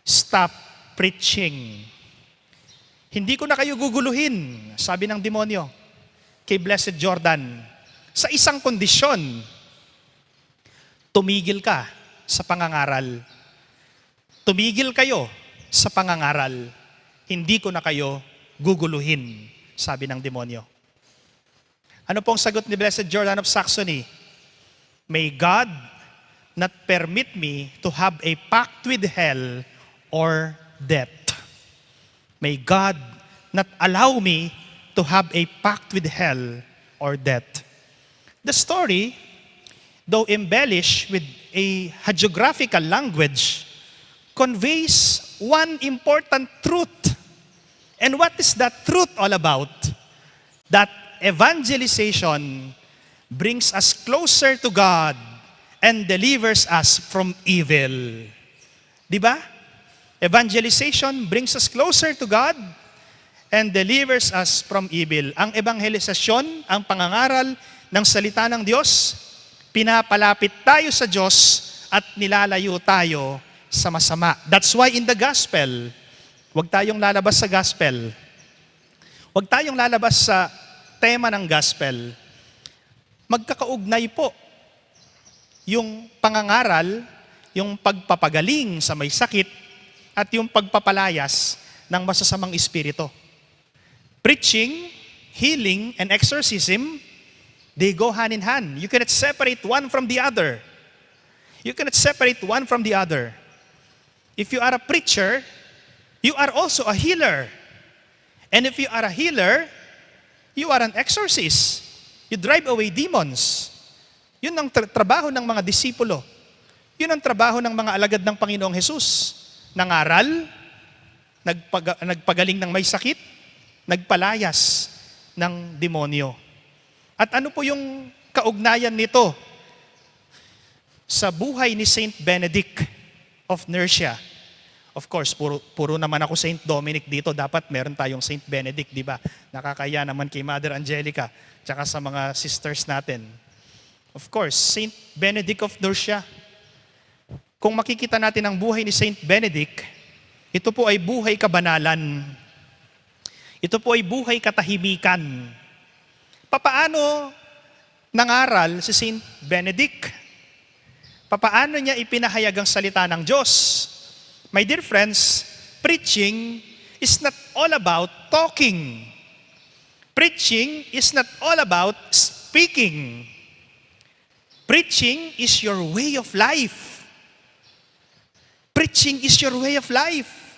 stop preaching." "Hindi ko na kayo guguluhin," sabi ng demonyo kay Blessed Jordan, "sa isang kondisyon, tumigil ka sa pangangaral. Tumigil kayo sa pangangaral. Hindi ko na kayo guguluhin," sabi ng demonyo. Ano pong sagot ni Blessed Jordan of Saxony? "May God not permit me to have a pact with hell or death. May God not allow me to have a pact with hell or death." The story, though embellished with a hagiographical language, conveys one important truth. And what is that truth all about? That evangelization brings us closer to God and delivers us from evil. Di ba? Evangelization brings us closer to God and delivers us from evil. Ang evangelisasyon, ang pangangaral ng salita ng Diyos, pinapalapit tayo sa Diyos at nilalayo tayo sa masama. That's why in the gospel, wag tayong lalabas sa gospel. Wag tayong lalabas sa tema ng gospel. Magkakaugnay po yung pangangaral, yung pagpapagaling sa may sakit, at yung pagpapalayas ng masasamang espiritu. Preaching, healing, and exorcism, they go hand in hand. You cannot separate one from the other. You cannot separate one from the other. If you are a preacher, you are also a healer. And if you are a healer, you are an exorcist. You drive away demons. Yun ang tra- trabaho ng mga disipulo. Yun ang trabaho ng mga alagad ng Panginoong Jesus. Nangaral, nagpaga- nagpagaling ng may sakit, nagpalayas ng demonyo. At ano po yung kaugnayan nito sa buhay ni Saint Benedict of Nursia? Of course, puro, puro naman ako Saint Dominic dito. Dapat meron tayong Saint Benedict, di ba? Nakakaya naman kay Mother Angelica, tsaka sa mga sisters natin. Of course, Saint Benedict of Nursia. Kung makikita natin ang buhay ni Saint Benedict, ito po ay buhay kabanalan. Ito po ay buhay katahimikan. Papaano nangaral si Saint Benedict? Papaano niya ipinahayag ang salita ng Diyos? My dear friends, preaching is not all about talking. Preaching is not all about speaking. Preaching is your way of life. Preaching is your way of life.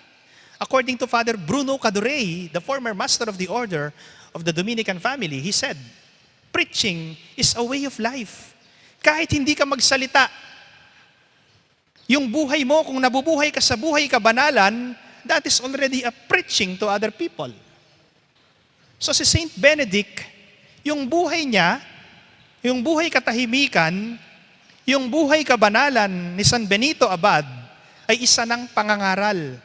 According to Father Bruno Cadorey, the former master of the order of the Dominican family, he said, "Preaching is a way of life." Kahit hindi ka magsalita, yung buhay mo, kung nabubuhay ka sa buhay kabanalan, that is already a preaching to other people. So si Saint Benedict, yung buhay niya, yung buhay katahimikan, yung buhay kabanalan ni San Benito Abad ay isa ng pangangaral.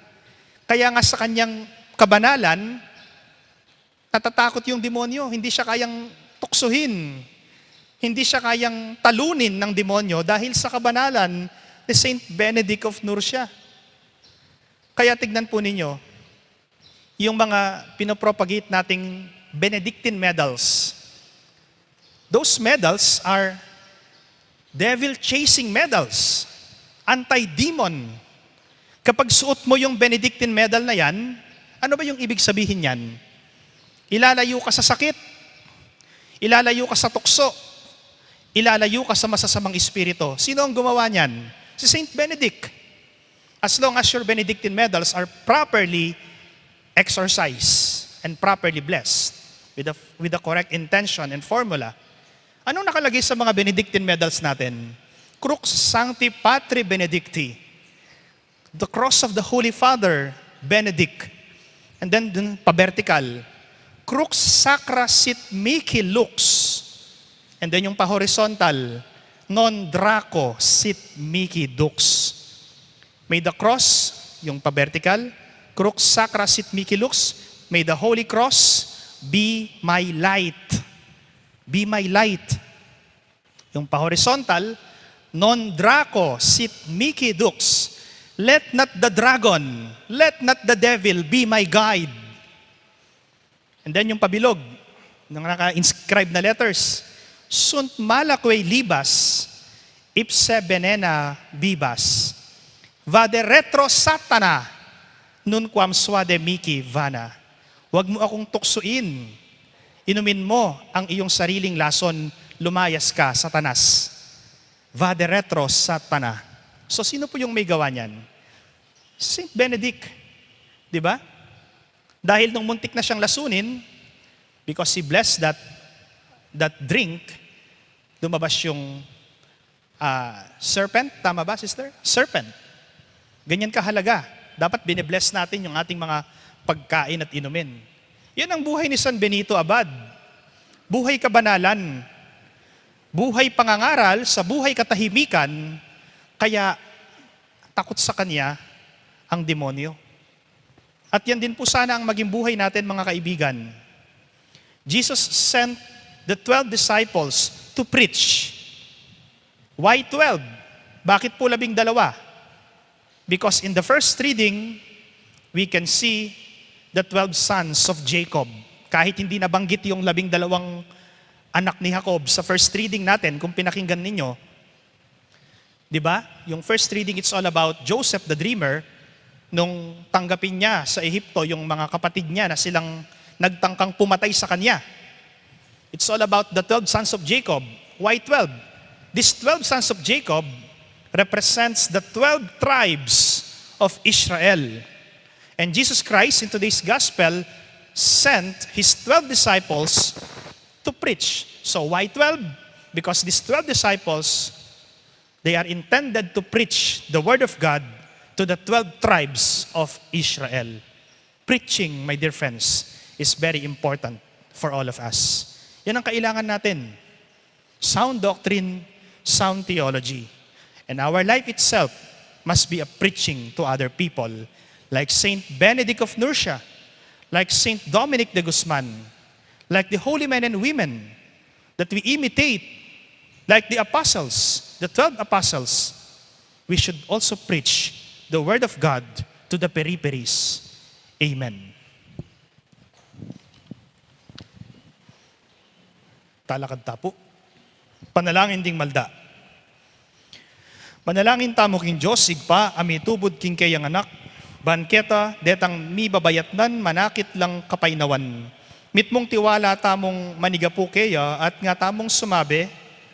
Kaya nga sa kanyang kabanalan, natatakot yung demonyo, hindi siya kayang tuksuhin, hindi siya kayang talunin ng demonyo dahil sa kabanalan ni Saint Benedict of Nursia. Kaya tignan po ninyo, yung mga pinopropagate nating Benedictine medals. Those medals are devil-chasing medals, anti-demon. Kapag suot mo yung Benedictine medal na yan, ano ba yung ibig sabihin yan? Ilalayo ka sa sakit, ilalayo ka sa tukso, ilalayo ka sa masasamang espiritu. Sino ang gumawa niyan? Si Saint Benedict. As long as your Benedictine medals are properly exercised and properly blessed with the, with the correct intention and formula. Anong nakalagay sa mga Benedictine medals natin? Crux Sancti Patri Benedicti, the Cross of the Holy Father Benedict, and then dun pa vertical, Crux Sacra Sit Mihi Lux, and then yung pa horizontal, Non Draco Sit Mihi Dux. May the cross, yung pa-vertical, Crux Sacra Sit Mihi Lux, may the Holy Cross, be my light. Be my light. Yung pa-horizontal, Non Draco Sit Mihi Dux. Let not the dragon, let not the devil be my guide. And then yung pabilog, ng naka-inscribe na letters, Sunt malaque libas, ipse venena bibas. Vade retro, Satana, nunquam suade mihi vana. Huwag mo akong tuksuin. Inumin mo ang iyong sariling lason, lumayas ka, Satanas. Vade retro, Satana. So, sino po yung may gawa niyan? Saint Benedict. Di ba? Dahil nung muntik na siyang lasunin, because he blessed that, that drink, lumabas yung, ah, serpent. Tama ba, sister? Serpent. Ganyan kahalaga. Dapat bine-bless natin yung ating mga pagkain at inumin. Yan ang buhay ni San Benito Abad. Buhay kabanalan. Buhay pangangaral sa buhay katahimikan, kaya takot sa kanya ang demonyo. At yan din po sana ang maging buhay natin, mga kaibigan. Jesus sent the twelve disciples to preach. Why twelve? Bakit po labing dalawa? Because in the first reading, we can see the twelve sons of Jacob. Kahit hindi nabanggit yung labing dalawang anak ni Jacob sa first reading natin, kung pinakinggan ninyo, di ba? Yung first reading, it's all about Joseph the dreamer, nung tanggapin niya sa Ehipto yung mga kapatid niya na silang nagtangkang pumatay sa kanya. It's all about the twelve sons of Jacob. Why twelve? These twelve sons of Jacob represents the twelve tribes of Israel. And Jesus Christ in today's gospel sent his twelve disciples to preach. So why twelve? Because these twelve disciples, they are intended to preach the word of God to the twelve tribes of Israel. Preaching, my dear friends, is very important for all of us. Yan ang kailangan natin. Sound doctrine, sound theology. And our life itself must be a preaching to other people, like Saint Benedict of Nursia, like Saint Dominic de Guzman, like the holy men and women that we imitate, like the apostles, the twelve apostles. we should also preach the word of God to the periferis. Amen. Talakad ta pu. Panalangin ding malda. Manalangin tamu king Dios Ibpa a mitubud king keyang Anak, ban keta detang mibabayatnan manakit lang kapaynawan. Mitmung tiwala tamung manigapu keya at nga tamung sumabi,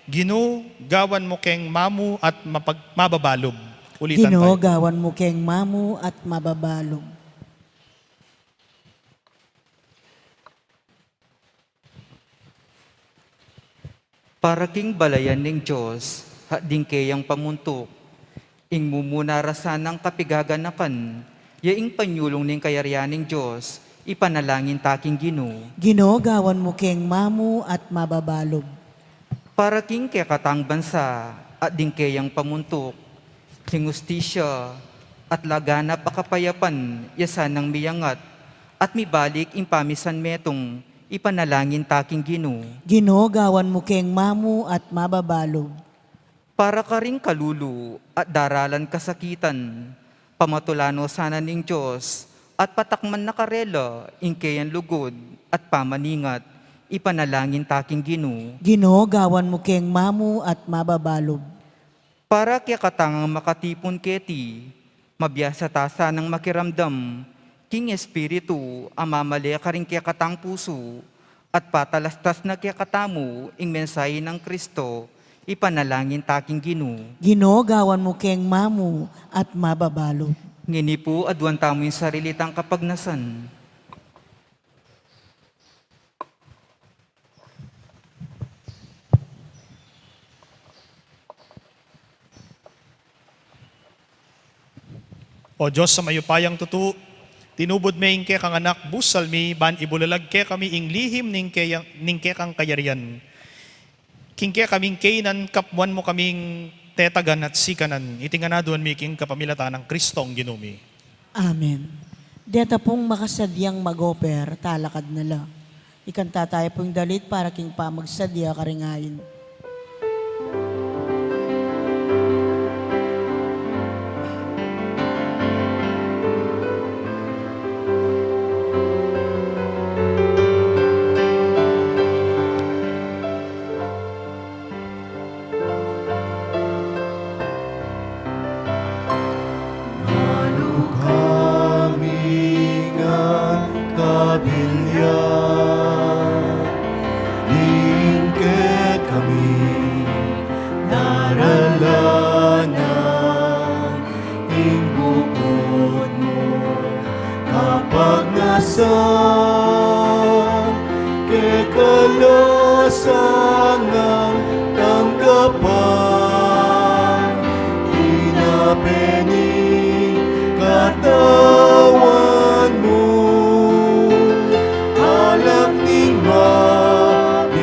Ginu, gawan mu keng mamu at mapag-, mababalub. Ulitan Ginu, tayo. Gawan mu keng mamu at mababalub. Para king balayan ning Dios, at ding keyang pamuntuk, ing mumuna ra sanang kapigaganakan, ya ing panyulung ning kayarian ning Dios, ipanalangin ta king Ginu. Ginu, gawan mu keng mamu at mababalub. Para king kekatang bansa, at ding keyang pamuntuk, king hustisya, at laganap a kapayapan, ya sanang miyangat, at mibalik ing pamisan metung, ipanalangin ta king Ginu. Ginu, gawan mu keng mamu at mababalub. Para karing kalulu at daralan kasakitan, pamatula no sana ning Dios, at patakman na karela ing keyang lugud at pamaningat, ipanalangin ta king Ginu. Ginu, gawan mu keng mamu at mababalub. Para kekatang makatipun keti, mabiasa ta sanang makiramdam, king Espiritu a mamale karing kekatang pusu, at patalastas na kekatamu ing mensahe nang Kristo, ipanalangin ta king Ginu. Ginu, gawan mu keng mamu at mababalub. Ngeni pu, aduan tamu ing sarili tang kapagnasan. O Dios a mayupayang tutu, tinubud me ing kekang Anak, busal mi, ban ibulalag kekami ing lihim ning keyang, ning kekang kayarian. King kekaming kainan, kapmuan mu kaming tetagan at sikanan. Iti ngan aduan mi king kapamilatan nang Kristong Ginu mi. Amen. Deta pung makasadyang mag-offer, talakad na la. Ikanta tayu pung dalit para king pamagsadya karing ain. Nanu kami ngan kabilyan, ing kekami daralanan, ing bukud mu kapagnasan, keka la sanang tanggapan, ina peni katawan mu, alak ning mapedaya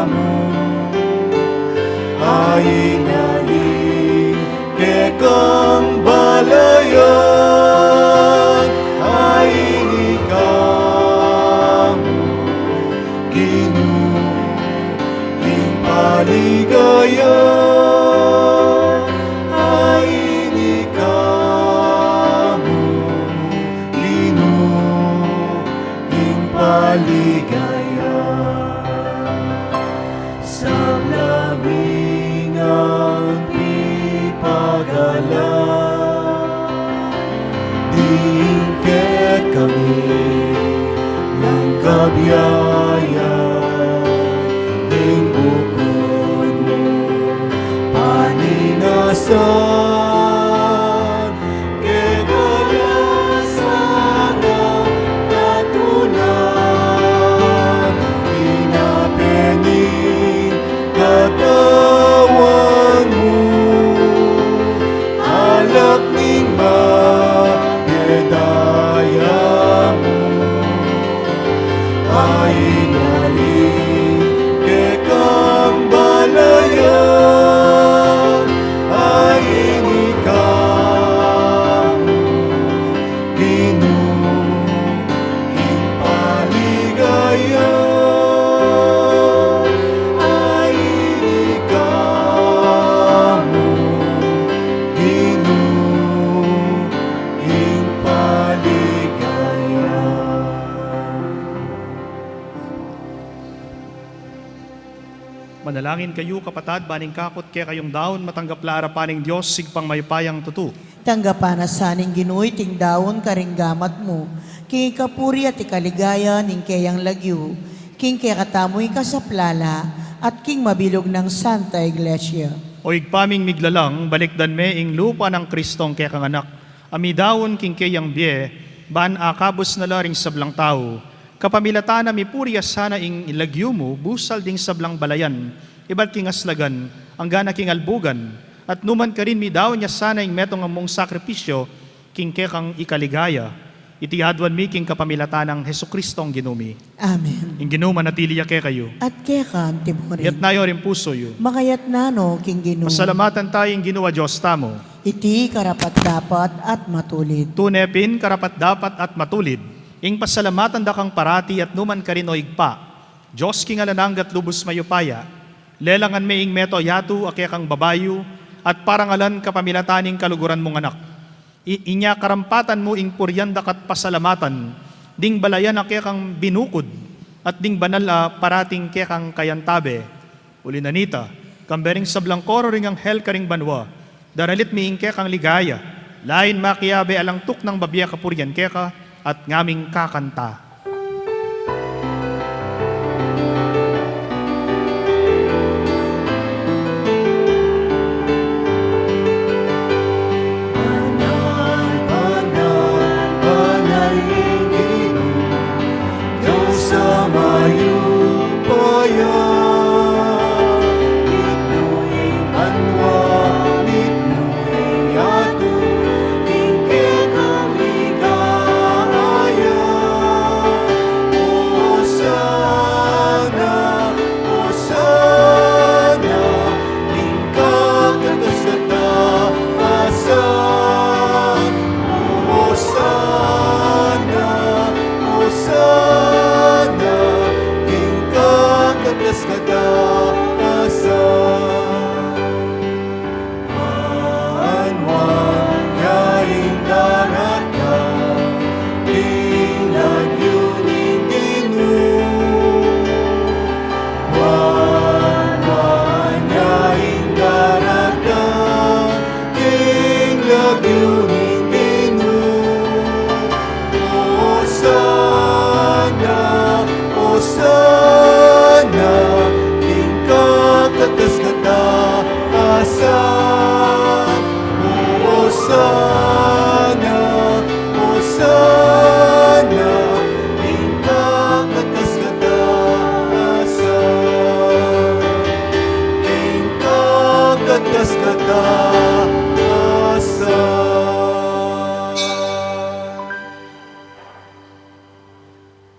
mu, a inalin kekang balayan, a ini ka mu, Ginu, ing paligaya, a ini ka mu, Ginu, ing paligaya. Sabla mi ngan pipagalan, ding kekami ngan kabiayan, ding bukud mu paninasan, keka la sanang tatulan, ina peni katawan mu, alak ning mapedaya mu, a inalin kekang balayan, a ini ka mu, Ginu, ing paligaya, a ini ka mu, Manalangin kayu, kapatad, ban ing kakut kekayung daun matanggap la arapan ning Dios, Ibpang mayupayang tutu. Tanggapan na sa ning Ginu iting daun karing gamat mu, king ikapuri at ikaligaya ning keyang lagyu, king kekatamung ikasaplala, at king mabilug nang Santa Iglesia. O Ibpa ming miglalang, balikdan me ing lupa nang Kristong kekang Anak, a midaun king keyang bie, ban akabus na la ring sablang tau. Kapamilatan na mipuri ya sana ing lagyu mu, busal ding sablang balayan, ibat king aslagan, angga na king albugan, at nu man karin midaun ya sana ing metung mung sakripisyu, king kekang ikaligaya. Iti aduan mi king kapamilatan nang Jesukristong Ginu mi. Amen. Ing Ginu manatili ya kekayu. At keka mu rin. Itas yu ring pusu yu. Makaitas no king Ginu. Pasalamatan taya ing Ginu a Dios tamu. Iti karapat-dapat at matulid. Tune pin karapat-dapat at matulid, ing pasalamatan da kang parati at nu man karin, o Ibpa, Dios king alang angga at lubus mayupaya. Lelangan me ing mabilug a yatu a kekang babayu, at parangalan kapamilatan ning kaluguran mung Anak. I-, inya karampatan mu ing purian da ka't pasalamatan ding balayan a kekang binukud, at ding banal a parating kekang kayantabe. Uli na nita, kambe ring sablang koro ring anghel karing banua, daralit mi ing kekang ligaya, lain makiabe alang tuknang babie kapurian keka, at ngaming kakanta. Banal, banal, banal ing Ginu, Dios a mayupaya. Mitmu ing banua, mitmu ing yatu, king kekang ligaya. Hosana, Hosana, king kakatas-katasan. Hosana, Hosana, king kakatas-katasan. Banwan ya ing daratang king lagyu ning Ginu. Banwan ya ing daratang king lagyu ning Ginu. Hosana, Hosana, king kakatas-katasan. Hosana, Hosana, king kakatas-katasan. King kakatas-katasan.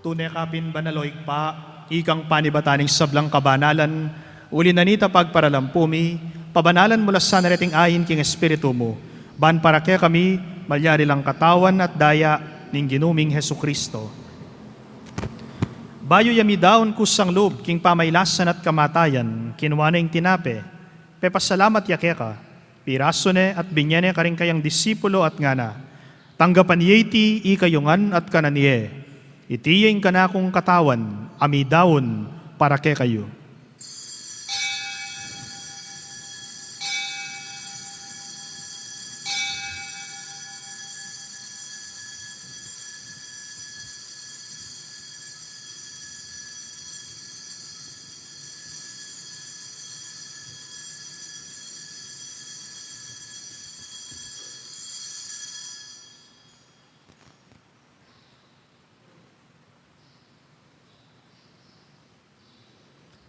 Tune ka pin banal, o Ibpa, ikang panibatan ning sablang kabanalan, uli na nita pagparalampu mi, pabanalan mu la sana reting ain king Espiritu mu, ban para kekami, malyari lang katawan at daya ning Ginu ming Jesucristo. Bayu ya midaun kusang lub king pamailasan at kamatayan, kinua ne ing tinape, pepasalamat ya keka, pirasu ne at binye ne karing kayang disipulo at ngana, Tanggapan ye iti ikayu ngan at kanan ye. Iti ya ing kanakung katawan a midaun para kekayu.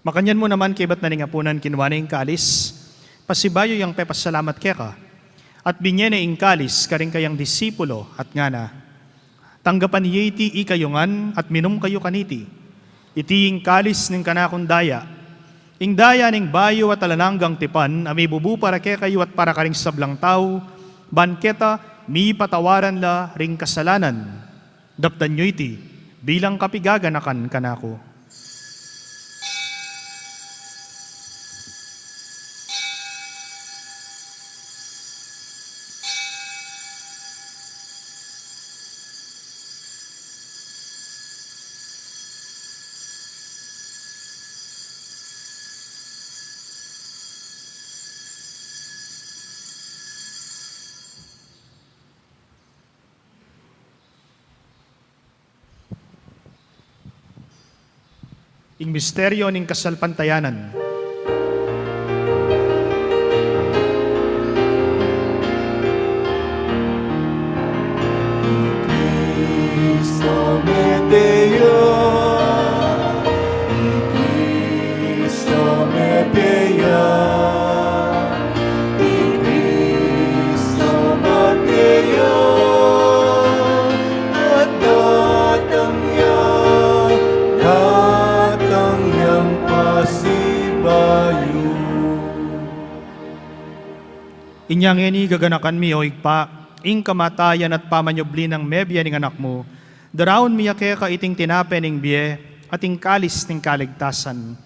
Makanyan mu naman kaybat na ning apunan kinua ne ing kalis, pasibayu yang pepasalamat keka, at binye ne ing kalis karing kayang disipulo at ngana, Tanggapan ye iti ikayu ngan at minum kayu kaniti. Iti ing kalis ning kanakung daya. Ing daya ning bayu at alang anggang tipan a mibubu para kekayu at para karing sablang tau, ban keta mipatawaran la ring kasalanan. Daptan yu iti bilang kapigaganakan kanaku. Misteryo ning kasalpantayanan. Cristo mete ya, Cristo mete ya, Cristo mete ya, at datang ya, datang yang pasibayu. Inya ngeni gaganakan mi, o Ibpa, ing kamatayan at pamanyubli nang mebie ning Anak mu, daraun mi ya keka iting tinape ning bie at ing kalis ning kaligtasan.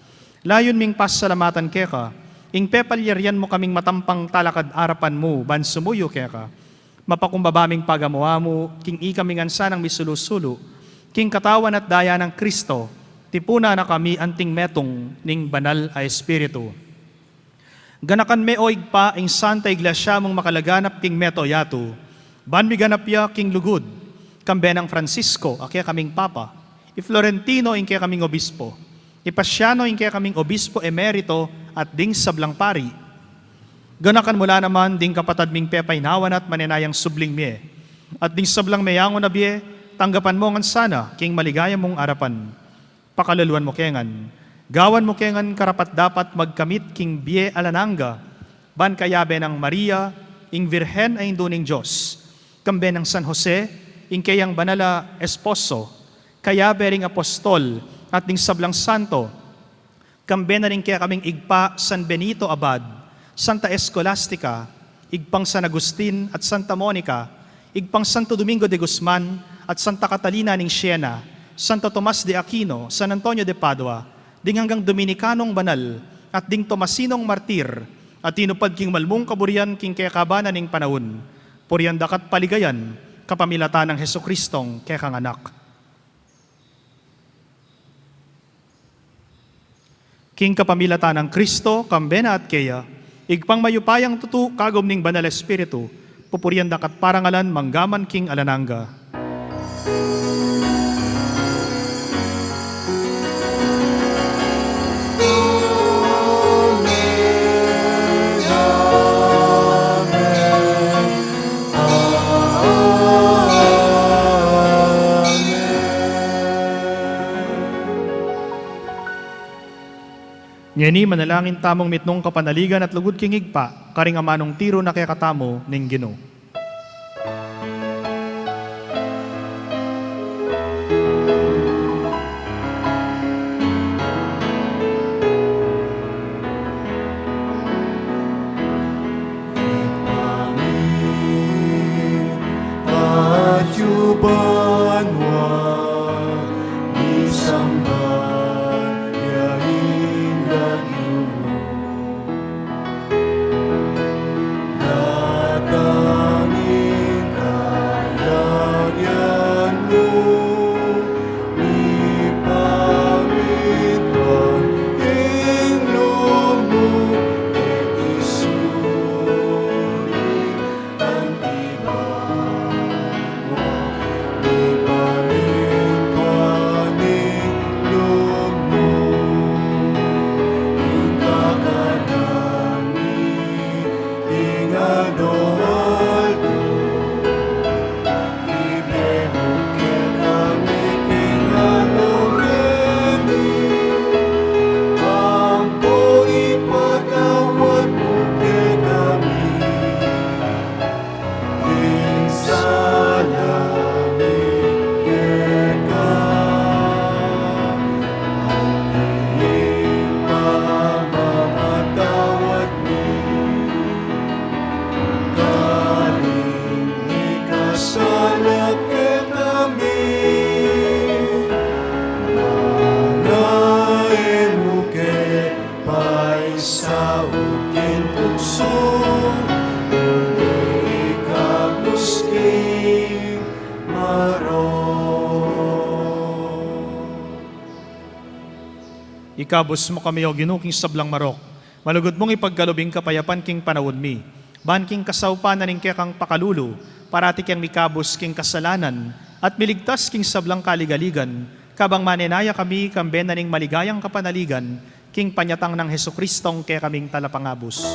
Layun ming pasalamatan keka ing pepalyarian mu kaming matampang talakad arapan mu ban sumuyu keka. Mapakumbaba ming pagamu-amu king ikami ngan sanang misulu-sulu king katawan at daya nang Cristo, tipunan na kami anting metung ning Banal a Espiritu. Ganakan me, o Ibpa, ing Santa Iglesia mung makalaganap king mabilug a yatu, ban miganap ya king lugud, kambe nang Francisco a kekaming Papa, i Florentino ing kekaming Obispo, i Paciano ing kekaming Obispo Emerito, at ding sablang pari. Ganakan mu la naman ding kapatad ming pepainawa na at manenayang subling mie, at ding sablang meyangu na bie, tanggapan mu ngan sana king maligaya mung arapan. Pakalaluan mu ke ngan, gawan mu ke ngan karapat-dapat magkamit king bie alang angga, ban kayabe nang Maria, ing Virgen a Indu ning Dios, kambe nang San Jose, ing keyang banal a esposo, kayabe ring apostol at ding sablang santo, kambe na ring kekaming Ibpa San Benito Abad, Santa Escolastica, Ibpang San Agustin at Santa Monica, Ibpang Santo Domingo de Guzman at Santa Catalina ning Siena, Santo Tomas de Aquino, San Antonio de Padua, ding anggang Dominikanong banal at ding Tomasinong martir, a tinupad king malmung kaburian king kekaban ning panaun, purian da ka at paligayan, kapamilatan nang Jesucristong kekang Anak. King kapamilatan nang Cristo, kambe na at keya, Ibpang mayupayang tutu, kagum ning Banal Espiritu, pupurian da ka at parangalan mangga man king alang angga. Ngeni manalangin tamung mitmung kapanaligan at lugud king Ibpa, karing amanung tiru na kekatamu ning Ginu. Atyu banua, misamban ya ing lagyu mu. Datang ing kayarian mu, mipamintuan ing lub mu, keti sulip anti banua, mipamintuan ing lub mu, ing kakanan mi king aldo-aldo, ibie mu kekami king aldo ngeni, ampo ipatawad mu kekami ing sala mi keka, anti ing pamamatawad mi karing mikasala kekami, nune e mu ke paisaul king tuksu, nune ikabus king marok. Ikabus mu kami, O Ginu, king sablang marok. Malugud mung ipagkalub ing kapayapan king panaun mi. Ban king kasaupan na ning kekang pakalulu, parati keng mikabus king kasalanan, at miligtas king sablang kaligaligan, Kabang manenaya kami, kambe na ning maligayang kapanaligan, king panyatang nang Jesucristong kekaming Talapangabus.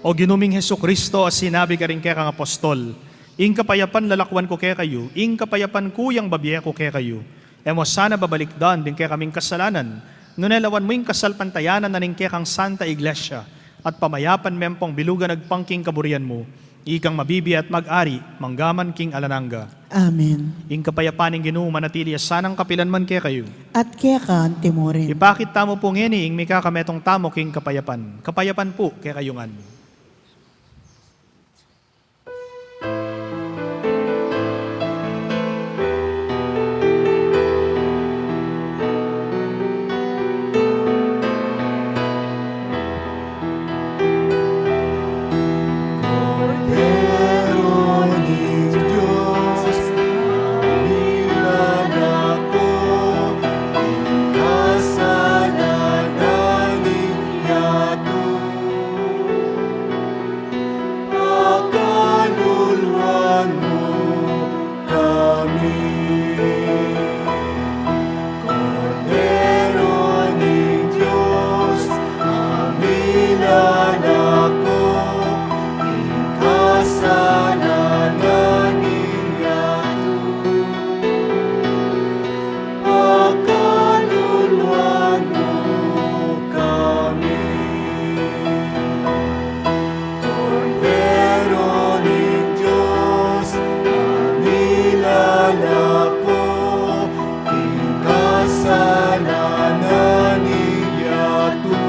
O Ginu ming Jesucristo, a sinabi karing kekang apostol, "Ing kapayapan lalakwan ku kekayu, ing kapayapan ku yang babie ku kekayu." E mu sana babalikdan ding kekaming kasalanan, nune lawan mu ing kasalpantayanan na ning kekang Santa Iglesia, at pamayapan me pung bilugan agpang king kaburian mu, ikang mabibie at mag-ari mangga man king alang angga. Amen. Ing kapayapan ning Ginu manatili ya sanang kapilan man kekayu. At keka anti mu rin. Ipakit tamu pu ngeni ing mikakametung tamu king kapayapan. Kapayapan pu kekayu ngan. Pakaluluan mu kami. Kordero ning Dios, a milalako king kasalanan ning yatu. Pakaluluan mu kami. Kordero ning Dios, a milalako king kasalanan ning yatu.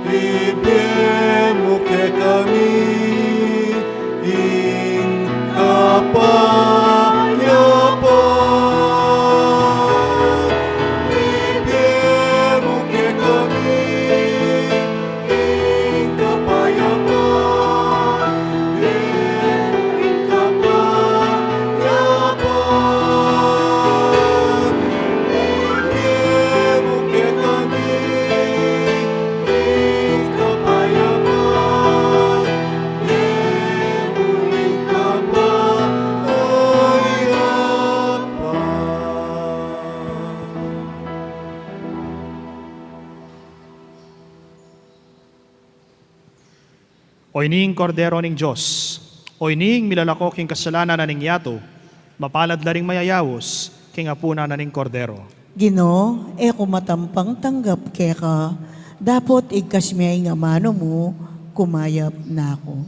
Ibie mu kekami ing kapayapan. Ibie mu kekami ing kapayapan. Ing kapayapan. Ibie mu kekami ing kapayapan. O ini ing Kordero ning Dios, o ini ing milalako king kasalanan na ning yatu, mapalad la ring mayayaus king apunan na ning Kordero. Ginu, e ku matampang tanggap keka, dapot igkas me ing amanu mu, kumayap na ku.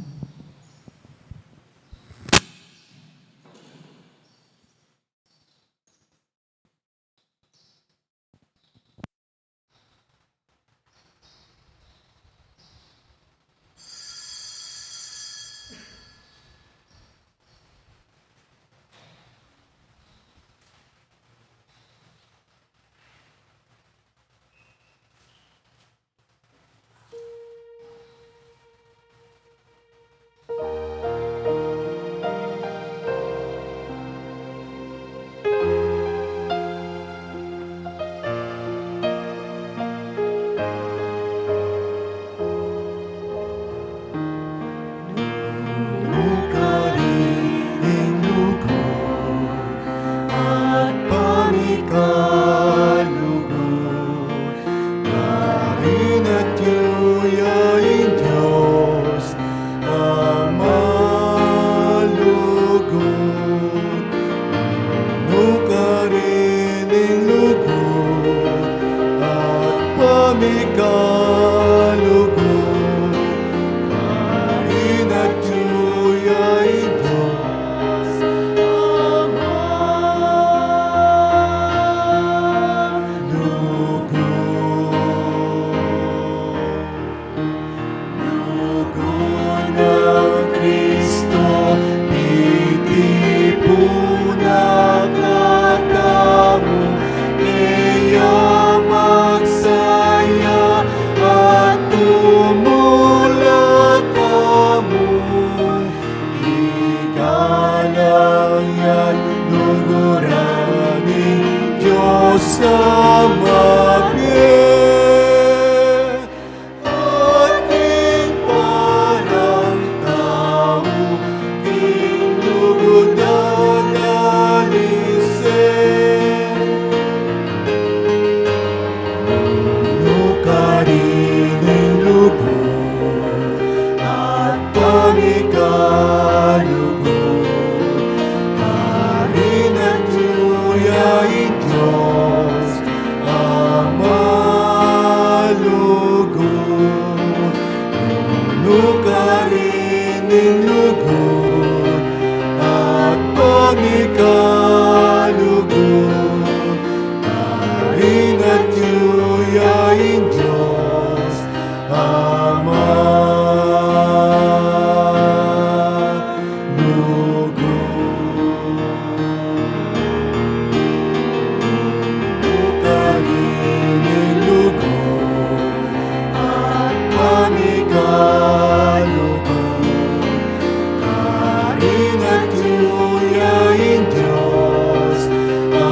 Ingat yu ya ing Dios a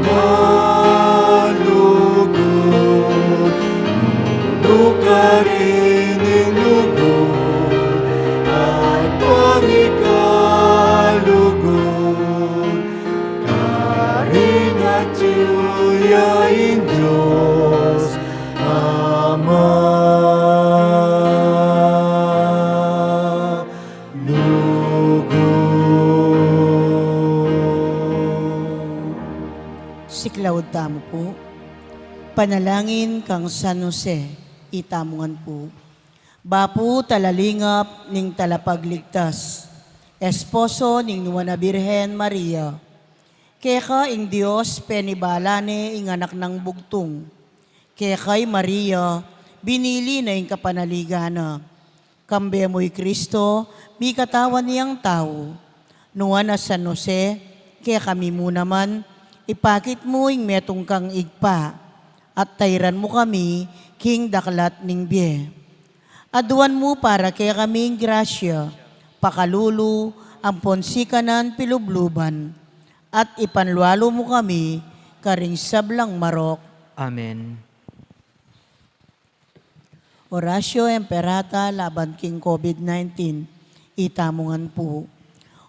malugud, lugud karin ing lugud at pangikalugud. Karingat yu ya ing Dios a malugud. Siklaud tamu pu. Panalangin kang San Jose, itamu ngan pu. Bapu talalingap ning Talapagligtas, esposo ning Nuan a Birhen Maria. Keka ing Dios penibala ne ing anak nang bugtung. Keka i Maria binili na ing kapanaligan na. Kambe mu i Kristo, mikatawan yang tau. Nuan a San Jose, kekami mu naman, ipakit mu ing metung kang Ibpa, at tairan mu kami king daklat ning bie. Aduan mu para kekami ing grasya, pakalulu, ampon sikanan pilubluban, at ipanlualu mu kami karing sablang marok. Amen. Oratio Imperata laban king COVID nineteen, itamu ngan pu.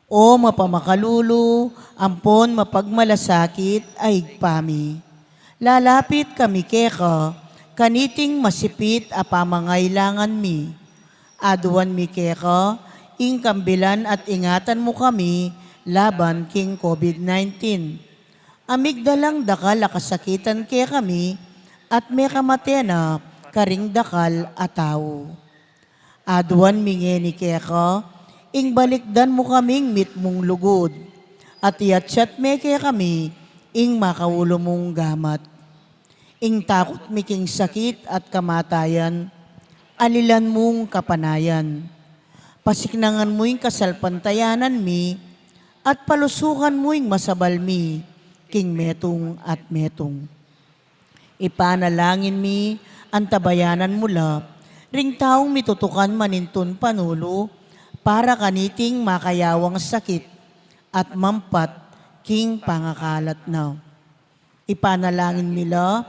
O mapamakalulu ampon mapagmalasakit a Ibpa mi, lalapit kami keka kaniting masipit a pamangailangan mi. Aduan mi keka ing kambilan at ingatan mu kami laban king COVID nineteen. A migdalang dakal a kasakitan kekami at mekamate na karing dakal a tau. Aduan mi ngeni keka ing balikdan mu kaming mitmung lugud, at iatsat me kekami ing makaulu mung gamat. Ing takut mi king sakit at kamatayan, alilan mung kapanayan. Pasiknangan mu ing kasalpantayanan mi, at palusukan mu ing masabal mi king metung at metung. Ipanalangin mi, antabayanan mu la ring taung mitutukan manintun panulu para kaniting makayawang sakit at mampat king pangakalat na. Ipanalangin mi la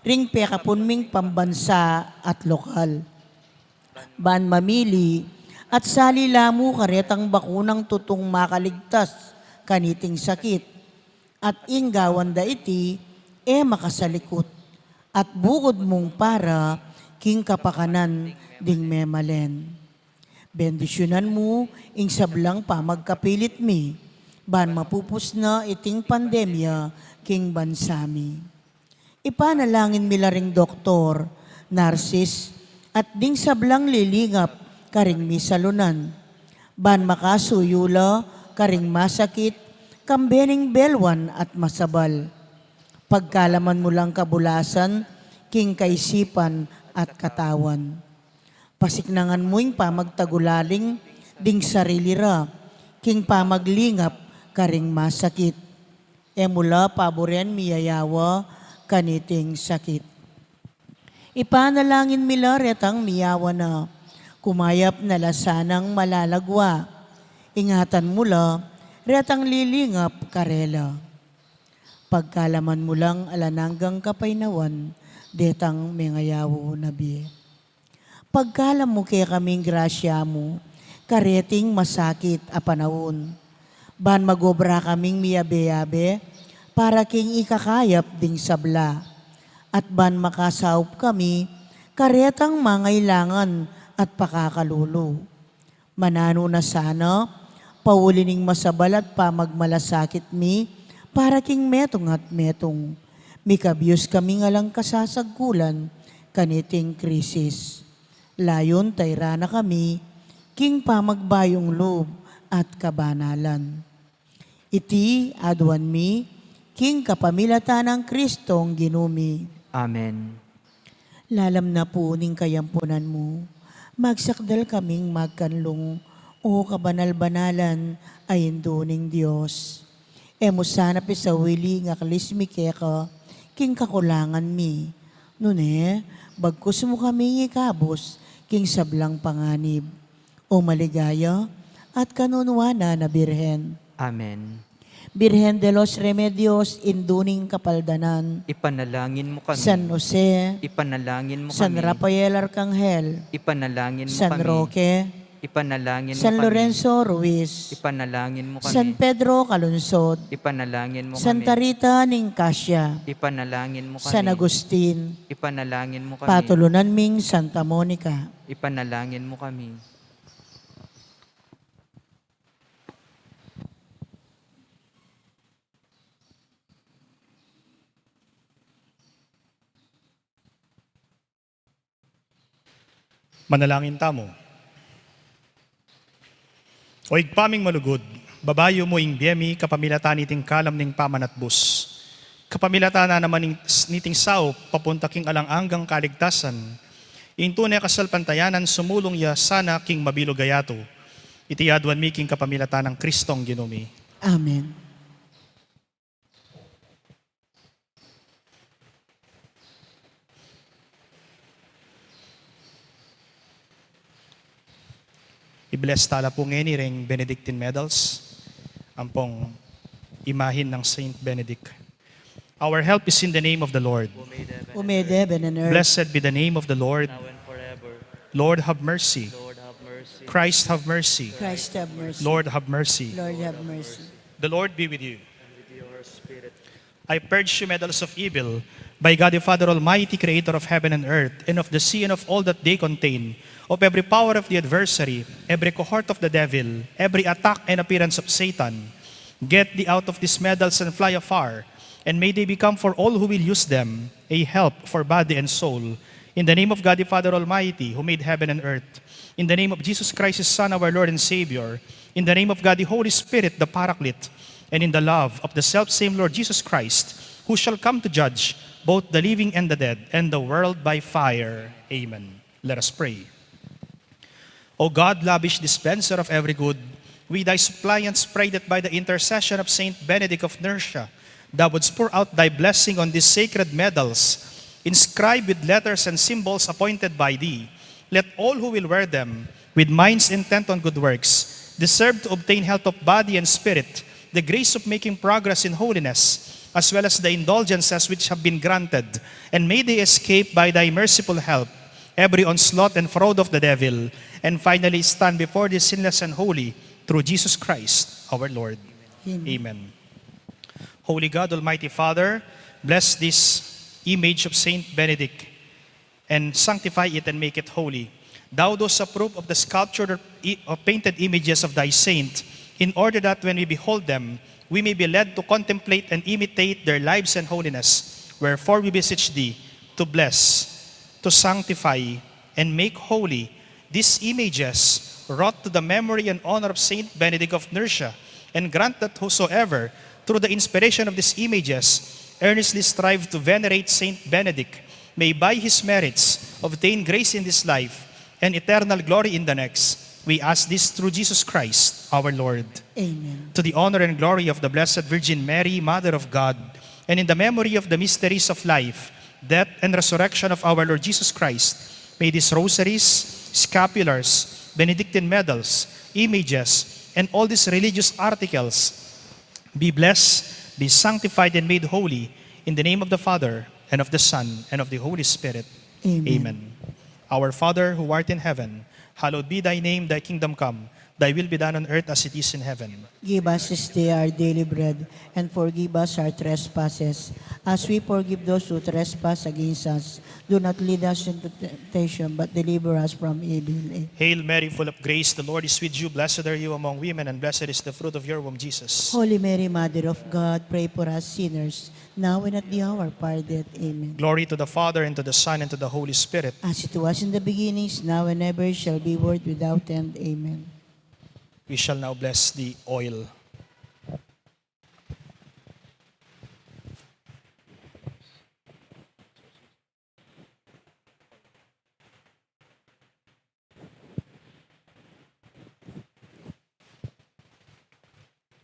ring pekapun ming pambansa at lokal. Ban mamili at sali la mu karetang bakunang tutung makaligtas kaniting sakit, at ing gawan da iti e makasalikut, at bukud mung para king kapakanan ding memalen. Bendisyunan mu ing sablang pamagkapilit mi, ban mapupus na iting pandemya king bansa mi. Ipanalangin mi la ring doktor, narsis, at ding sablang lilingap karing misalunan, ban makasuyu la karing masakit, kambe ning belwan at masabal. Pagkalaman mu lang kabulasan king kaisipan at katawan. Pasiknangan mu ing pamagtagulaling ding sarili ra king pamaglingap karing masakit. E mu la paburen miyayawa kaniting sakit. Ipanalangin mi la retang miyawa na, kumayap na la sanang malalagwa. Ingatan mu la retang lilingap karela. Pagkalaman mu lang alang anggang kapaynawan detang mengayaw na bie. Pagkalam mu kekaming grasya mu kareting masakit a panaun, ban magobra kaming miyabe-yabe para king ikakayap ding sabla, at ban makasaup kami karetang mangailangan at pakakalulu. Mananu na sana, pauli ning masabal at pamagmalasakit mi para king metung at metung. Mikabius kaming alang kasasagkulan kaniting krisis. Layun tairan na kami king pamagbayung lub at kabanalan. Iti aduan mi king kapamilatan nang Kristong Ginu mi. Amen. Lalam na pu ning kayampunan mu, magsakdal kaming magkanlung, O kabanal-banalan a Indu ning Dios. E mu sana pisawili ing aklis mi keka king kakulangan mi, nune bagkus mu kaming ikabus king sablang panganib. O maligaya at kanunuanan a Birhen. Amen. Birhen de los Remedios, Indu ning Kapaldanan. Ipanalangin mo kami. San Jose. Ipanalangin mo San kami. Rafael Arcangel. Ipanalangin mo San kami. Roque. Ipanalangin mo San kami. Lorenzo Ruiz. Ipanalangin mo kami. San Pedro Calungsod. Ipanalangin mo Santa kami. Rita ning Cassia. Ipanalangin mo kami. San Agustin. Ipanalangin mo kami. Patulunan ming Santa Monica. Ipanalangin mo kami. Manalangin tamu. O Ibpa ming malugud, babayu mu ing bie mi kapamilatan niting kalam ning pamanatbus. Kapamilatan na naman ning, niting saup papunta king alang anggang kaligtasan. Ing tune kasalpantayanan sumulung ya sana king mabilug a yatu. Iti aduan mi king kapamilatan nang Kristong Ginu mi. Amen. I-bless tala pu ngeni reng Benedictine medals, ampong imahin nang Saint Benedict. Our help is in the name of the Lord. Who made heaven and earth. Blessed be the name of the Lord. Now and forever. Lord, have mercy. Lord, have mercy. Christ, have mercy. Christ, have mercy. Lord, have mercy. Lord, have mercy. The Lord be with you. And with your spirit. I purge you, medals of evil, by God the Father Almighty, creator of heaven and earth, and of the sea and of all that they contain, of every power of the adversary, every cohort of the devil, every attack and appearance of Satan. Get thee out of these medals and fly afar, and may they become for all who will use them a help for body and soul. In the name of God the Father Almighty, who made heaven and earth, in the name of Jesus Christ, his Son, our Lord and Savior, in the name of God the Holy Spirit, the Paraclete, and in the love of the self-same Lord Jesus Christ, who shall come to judge both the living and the dead, and the world by fire. Amen. Let us pray. O God, lavish dispenser of every good, we thy suppliants pray that by the intercession of Saint Benedict of Nursia, thou wouldst pour out thy blessing on these sacred medals, inscribed with letters and symbols appointed by thee. Let all who will wear them, with minds intent on good works, deserve to obtain health of body and spirit, the grace of making progress in holiness, as well as the indulgences which have been granted, and may they escape by thy merciful help every onslaught and fraud of the devil, and finally stand before thee sinless and holy, through Jesus Christ our Lord. Amen. Amen. Holy God, Almighty Father, bless this image of Saint Benedict and sanctify it and make it holy. Thou dost approve of the sculptured i-, of painted images of thy saint, in order that when we behold them, we may be led to contemplate and imitate their lives and holiness. Wherefore we beseech thee to bless, to sanctify, and make holy these images wrought to the memory and honor of Saint Benedict of Nursia, and grant that whosoever, through the inspiration of these images, earnestly strive to venerate Saint Benedict, may by his merits obtain grace in this life and eternal glory in the next. We ask this through Jesus Christ, our Lord. Amen. To the honor and glory of the Blessed Virgin Mary, Mother of God, and in the memory of the mysteries of life, death, and resurrection of our Lord Jesus Christ, may these rosaries, scapulars, Benedictine medals, images, and all these religious articles be blessed, be sanctified, and made holy in the name of the Father, and of the Son, and of the Holy Spirit. Amen. Amen. Our Father, who art in heaven, hallowed be thy name, thy kingdom come, thy will be done on earth as it is in heaven. Give us this day our daily bread, and forgive us our trespasses, as we forgive those who trespass against us. Do not lead us into temptation, but deliver us from evil. Amen. Hail Mary, full of grace, the Lord is with you. Blessed are you among women, and blessed is the fruit of your womb, Jesus. Holy Mary, Mother of God, pray for us sinners, now and at the hour of our death. Amen. Glory to the Father, and to the Son, and to the Holy Spirit. As it was in the beginning, is now, and ever shall be, world without end. Amen. We shall now bless the oil.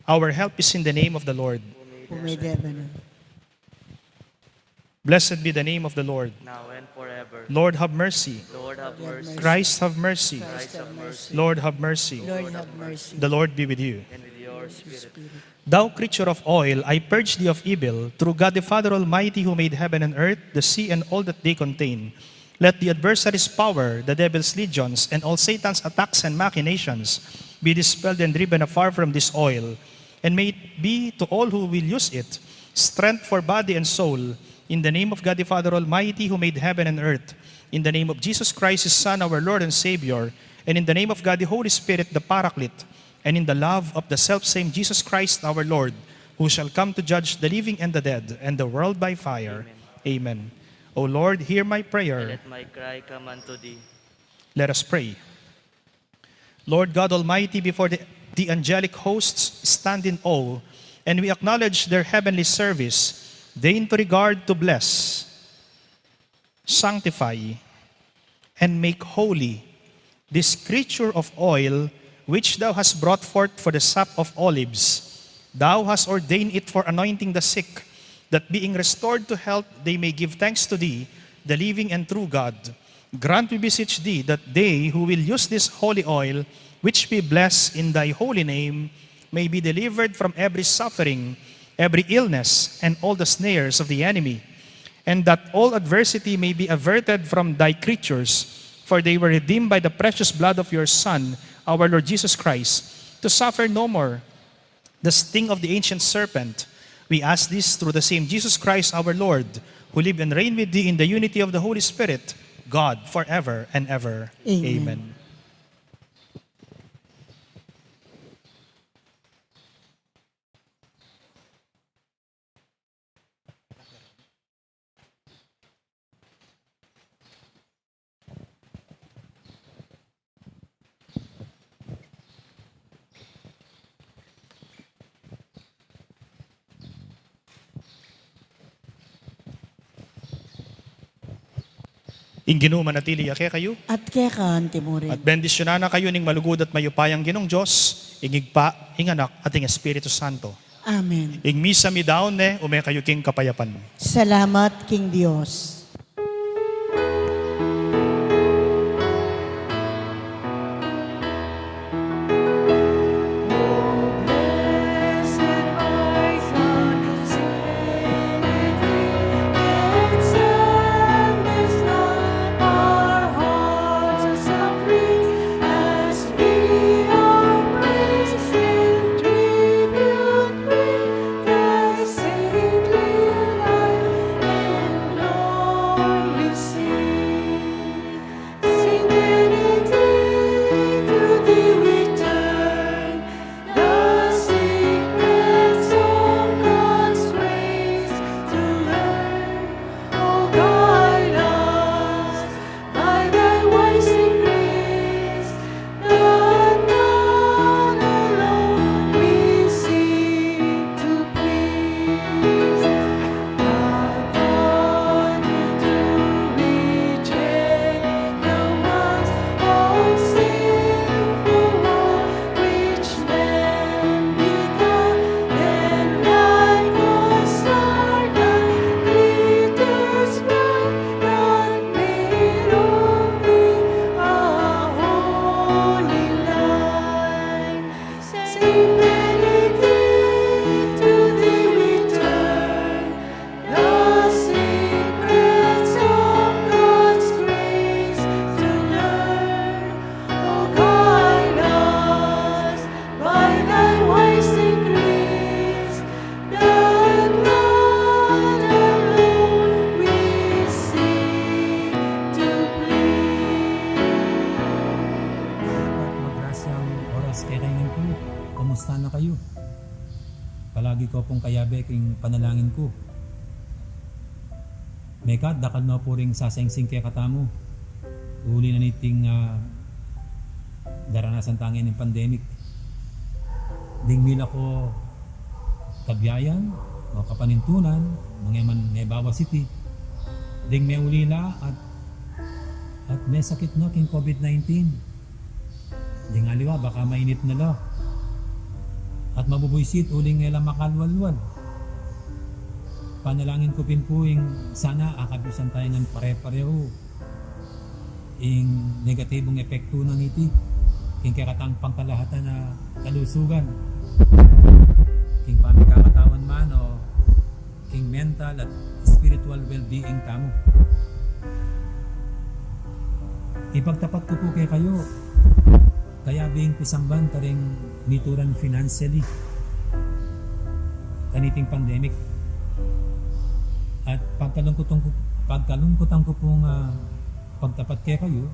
Our help is in the name of the Lord. Who made heaven and earth. Blessed be the name of the Lord. Now and forever. Lord, have mercy. Lord, have mercy. Christ, have mercy. Christ, have mercy. Lord, have mercy. Lord, have mercy. The Lord be with you. And with your spirit. Thou creature of oil, I purge thee of evil, through God the Father Almighty, who made heaven and earth, the sea, and all that they contain. Let the adversary's power, the devil's legions, and all Satan's attacks and machinations be dispelled and driven afar from this oil. And may it be to all who will use it strength for body and soul, in the name of God the Father Almighty, who made heaven and earth, in the name of Jesus Christ, his Son, our Lord and Savior, and in the name of God the Holy Spirit, the Paraclete, and in the love of the selfsame Jesus Christ our Lord, who shall come to judge the living and the dead, and the world by fire. Amen. Amen. O Lord, hear my prayer. And let my cry come unto thee. Let us pray. Lord God Almighty, before the, the angelic hosts stand in awe, and we acknowledge their heavenly service. Deign to regard, to bless, sanctify, and make holy this creature of oil, which thou hast brought forth for the sap of olives. Thou hast ordained it for anointing the sick, that being restored to health, they may give thanks to thee, the living and true God. Grant, we beseech thee, that they who will use this holy oil, which we bless in thy holy name, may be delivered from every suffering, every illness, and all the snares of the enemy, and that all adversity may be averted from thy creatures, for they were redeemed by the precious blood of your Son, our Lord Jesus Christ, to suffer no more the sting of the ancient serpent. We ask this through the same Jesus Christ our Lord, who live and reign with thee in the unity of the Holy Spirit, God, forever and ever. Amen. Amen. Ing Ginu manatili ya kekayu. At keka antimurin. At bendisyunan na kayu ning malugud at mayupayang Ginung Dios, ing Ibpa, ing Anak, at ing Espiritu Santo. Amen. Ing misa midaun ne, ume kayu king kapayapan. Salamat king Dios. By thy wise decrees, the God alone we seek to please. Not one to reject the ones of sinful world which By thy wise decrees, the God alone we seek to please. Magrasyang oras kekayu ngan pu. Kumusta na kayu? Palagi ko pung kayabe king panalangin ku. Mekad dakal no pu ring sasangsing kekatamu uli na niting, ah, daranasan tang pandemic. Ding mila ko kabiayan o kapanintunan, mangeman mebawas iti, ding meulila at, at mesakit no king COVID nineteen. Ding aliwa, baka mainip na la at mabubuisit uling e la makalwalwal. Panalangin ku pin pu ing sana akabisan tayu ngan pare-parehu ing negatibung epektu na niti king kekatang pangkalahatan a kalusugan, king pamikakatawan man o king mental at spiritual well-being tamu. Ipagtapat ku pu kekayu, kayabe ing pisamban karing mituran financially kaniting pandemic. At pagkalungkutan ku, pagkalungkutan ku pung, ah, pagtapat kekayu,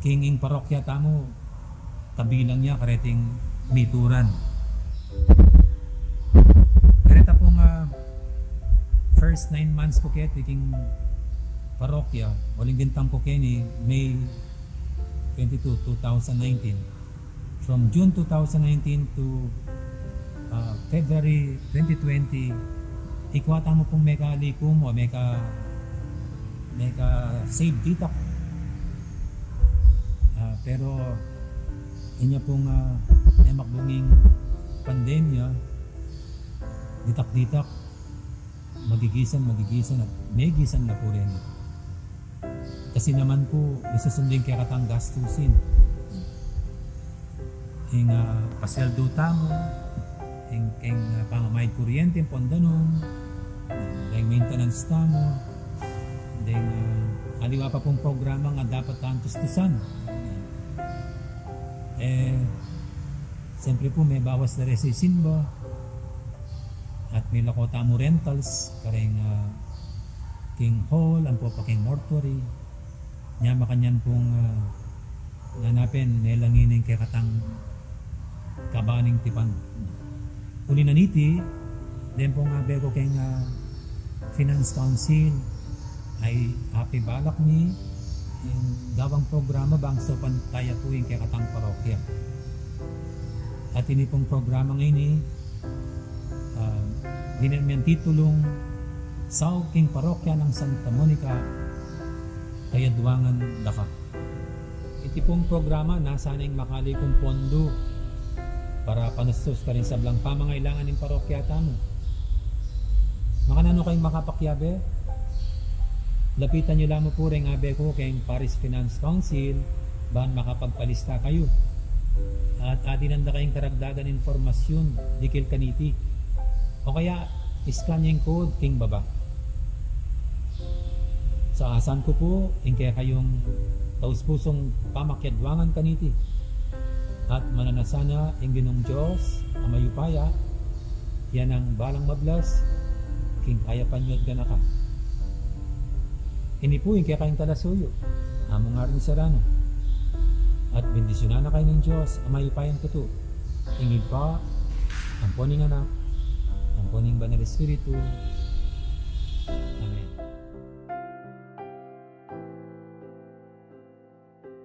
king ing parokya tamu, kabilang ya kareting mituran. Kareta pung, ah, first nine months ku keti king parokya, uling bintang ku keni May twenty-two, two thousand nineteen. From June two thousand nineteen to, ah, February twenty twenty, ikwa tamu pung mekalikum o meka, meka-save ditak. Ah, pero inya pung, ah, memakbung ing pandemya, ditak-ditak, magigisan, magigisan, at megisan na pu reni. Kasi naman pu, misusundu ing kekatang gastusin. Ing, ah, pasweldu tamu, ing, ing, ah, pamamayad kuryente, ampon danum, deng maintenance tamu, deng, ah, aliwa pa pung programa nga dapat tang tustusan. Eh, siyempre pu, mebawas na reng sisimba, at milako tamu rentals, kareng, ah, king hall, ampo pa king mortuary. Nya makanyan pung, ah, nanu pin, melangin ing kekatang kabaning tipan. Uli na niti, deng pung abe ku keng, ah, Finance Council, ay apibalak mi ing gawang programa bang saupan taya pu ing kekatang parokya. At ini pung programa ngeni, ah, dinan mi titulung Saup king Parokya nang Santa Monica, Kayadwangan da ka. Iti pung programa, nasa na ing makalikum pondu para panustus karing sablang pamangailangan ning parokya tamu. Makananu kayung makapakiabe? Lapitan yu la mu pu reng abe ku keng Parish Finance Council, ban makapagpalista kayu. At adinan da kayung karagdagan impormasyun dikil kaniti. O kaya, i-scan yu ing code king baba. Saasan ku pu ing kekayung taus-pusung pamakiadwangan kaniti. At mananu sana ing Ginung Dios a mayupaya, ya nang balang mablas king kayapan yu at ganaka. Ini pu ing kekayung talasuyu, Among Arnie Serrano. At bendisyunan na kayu ning Dios a mayupayang tutu, ing Ibpa, ampo ning Anak, ampo ning Banal Espiritu.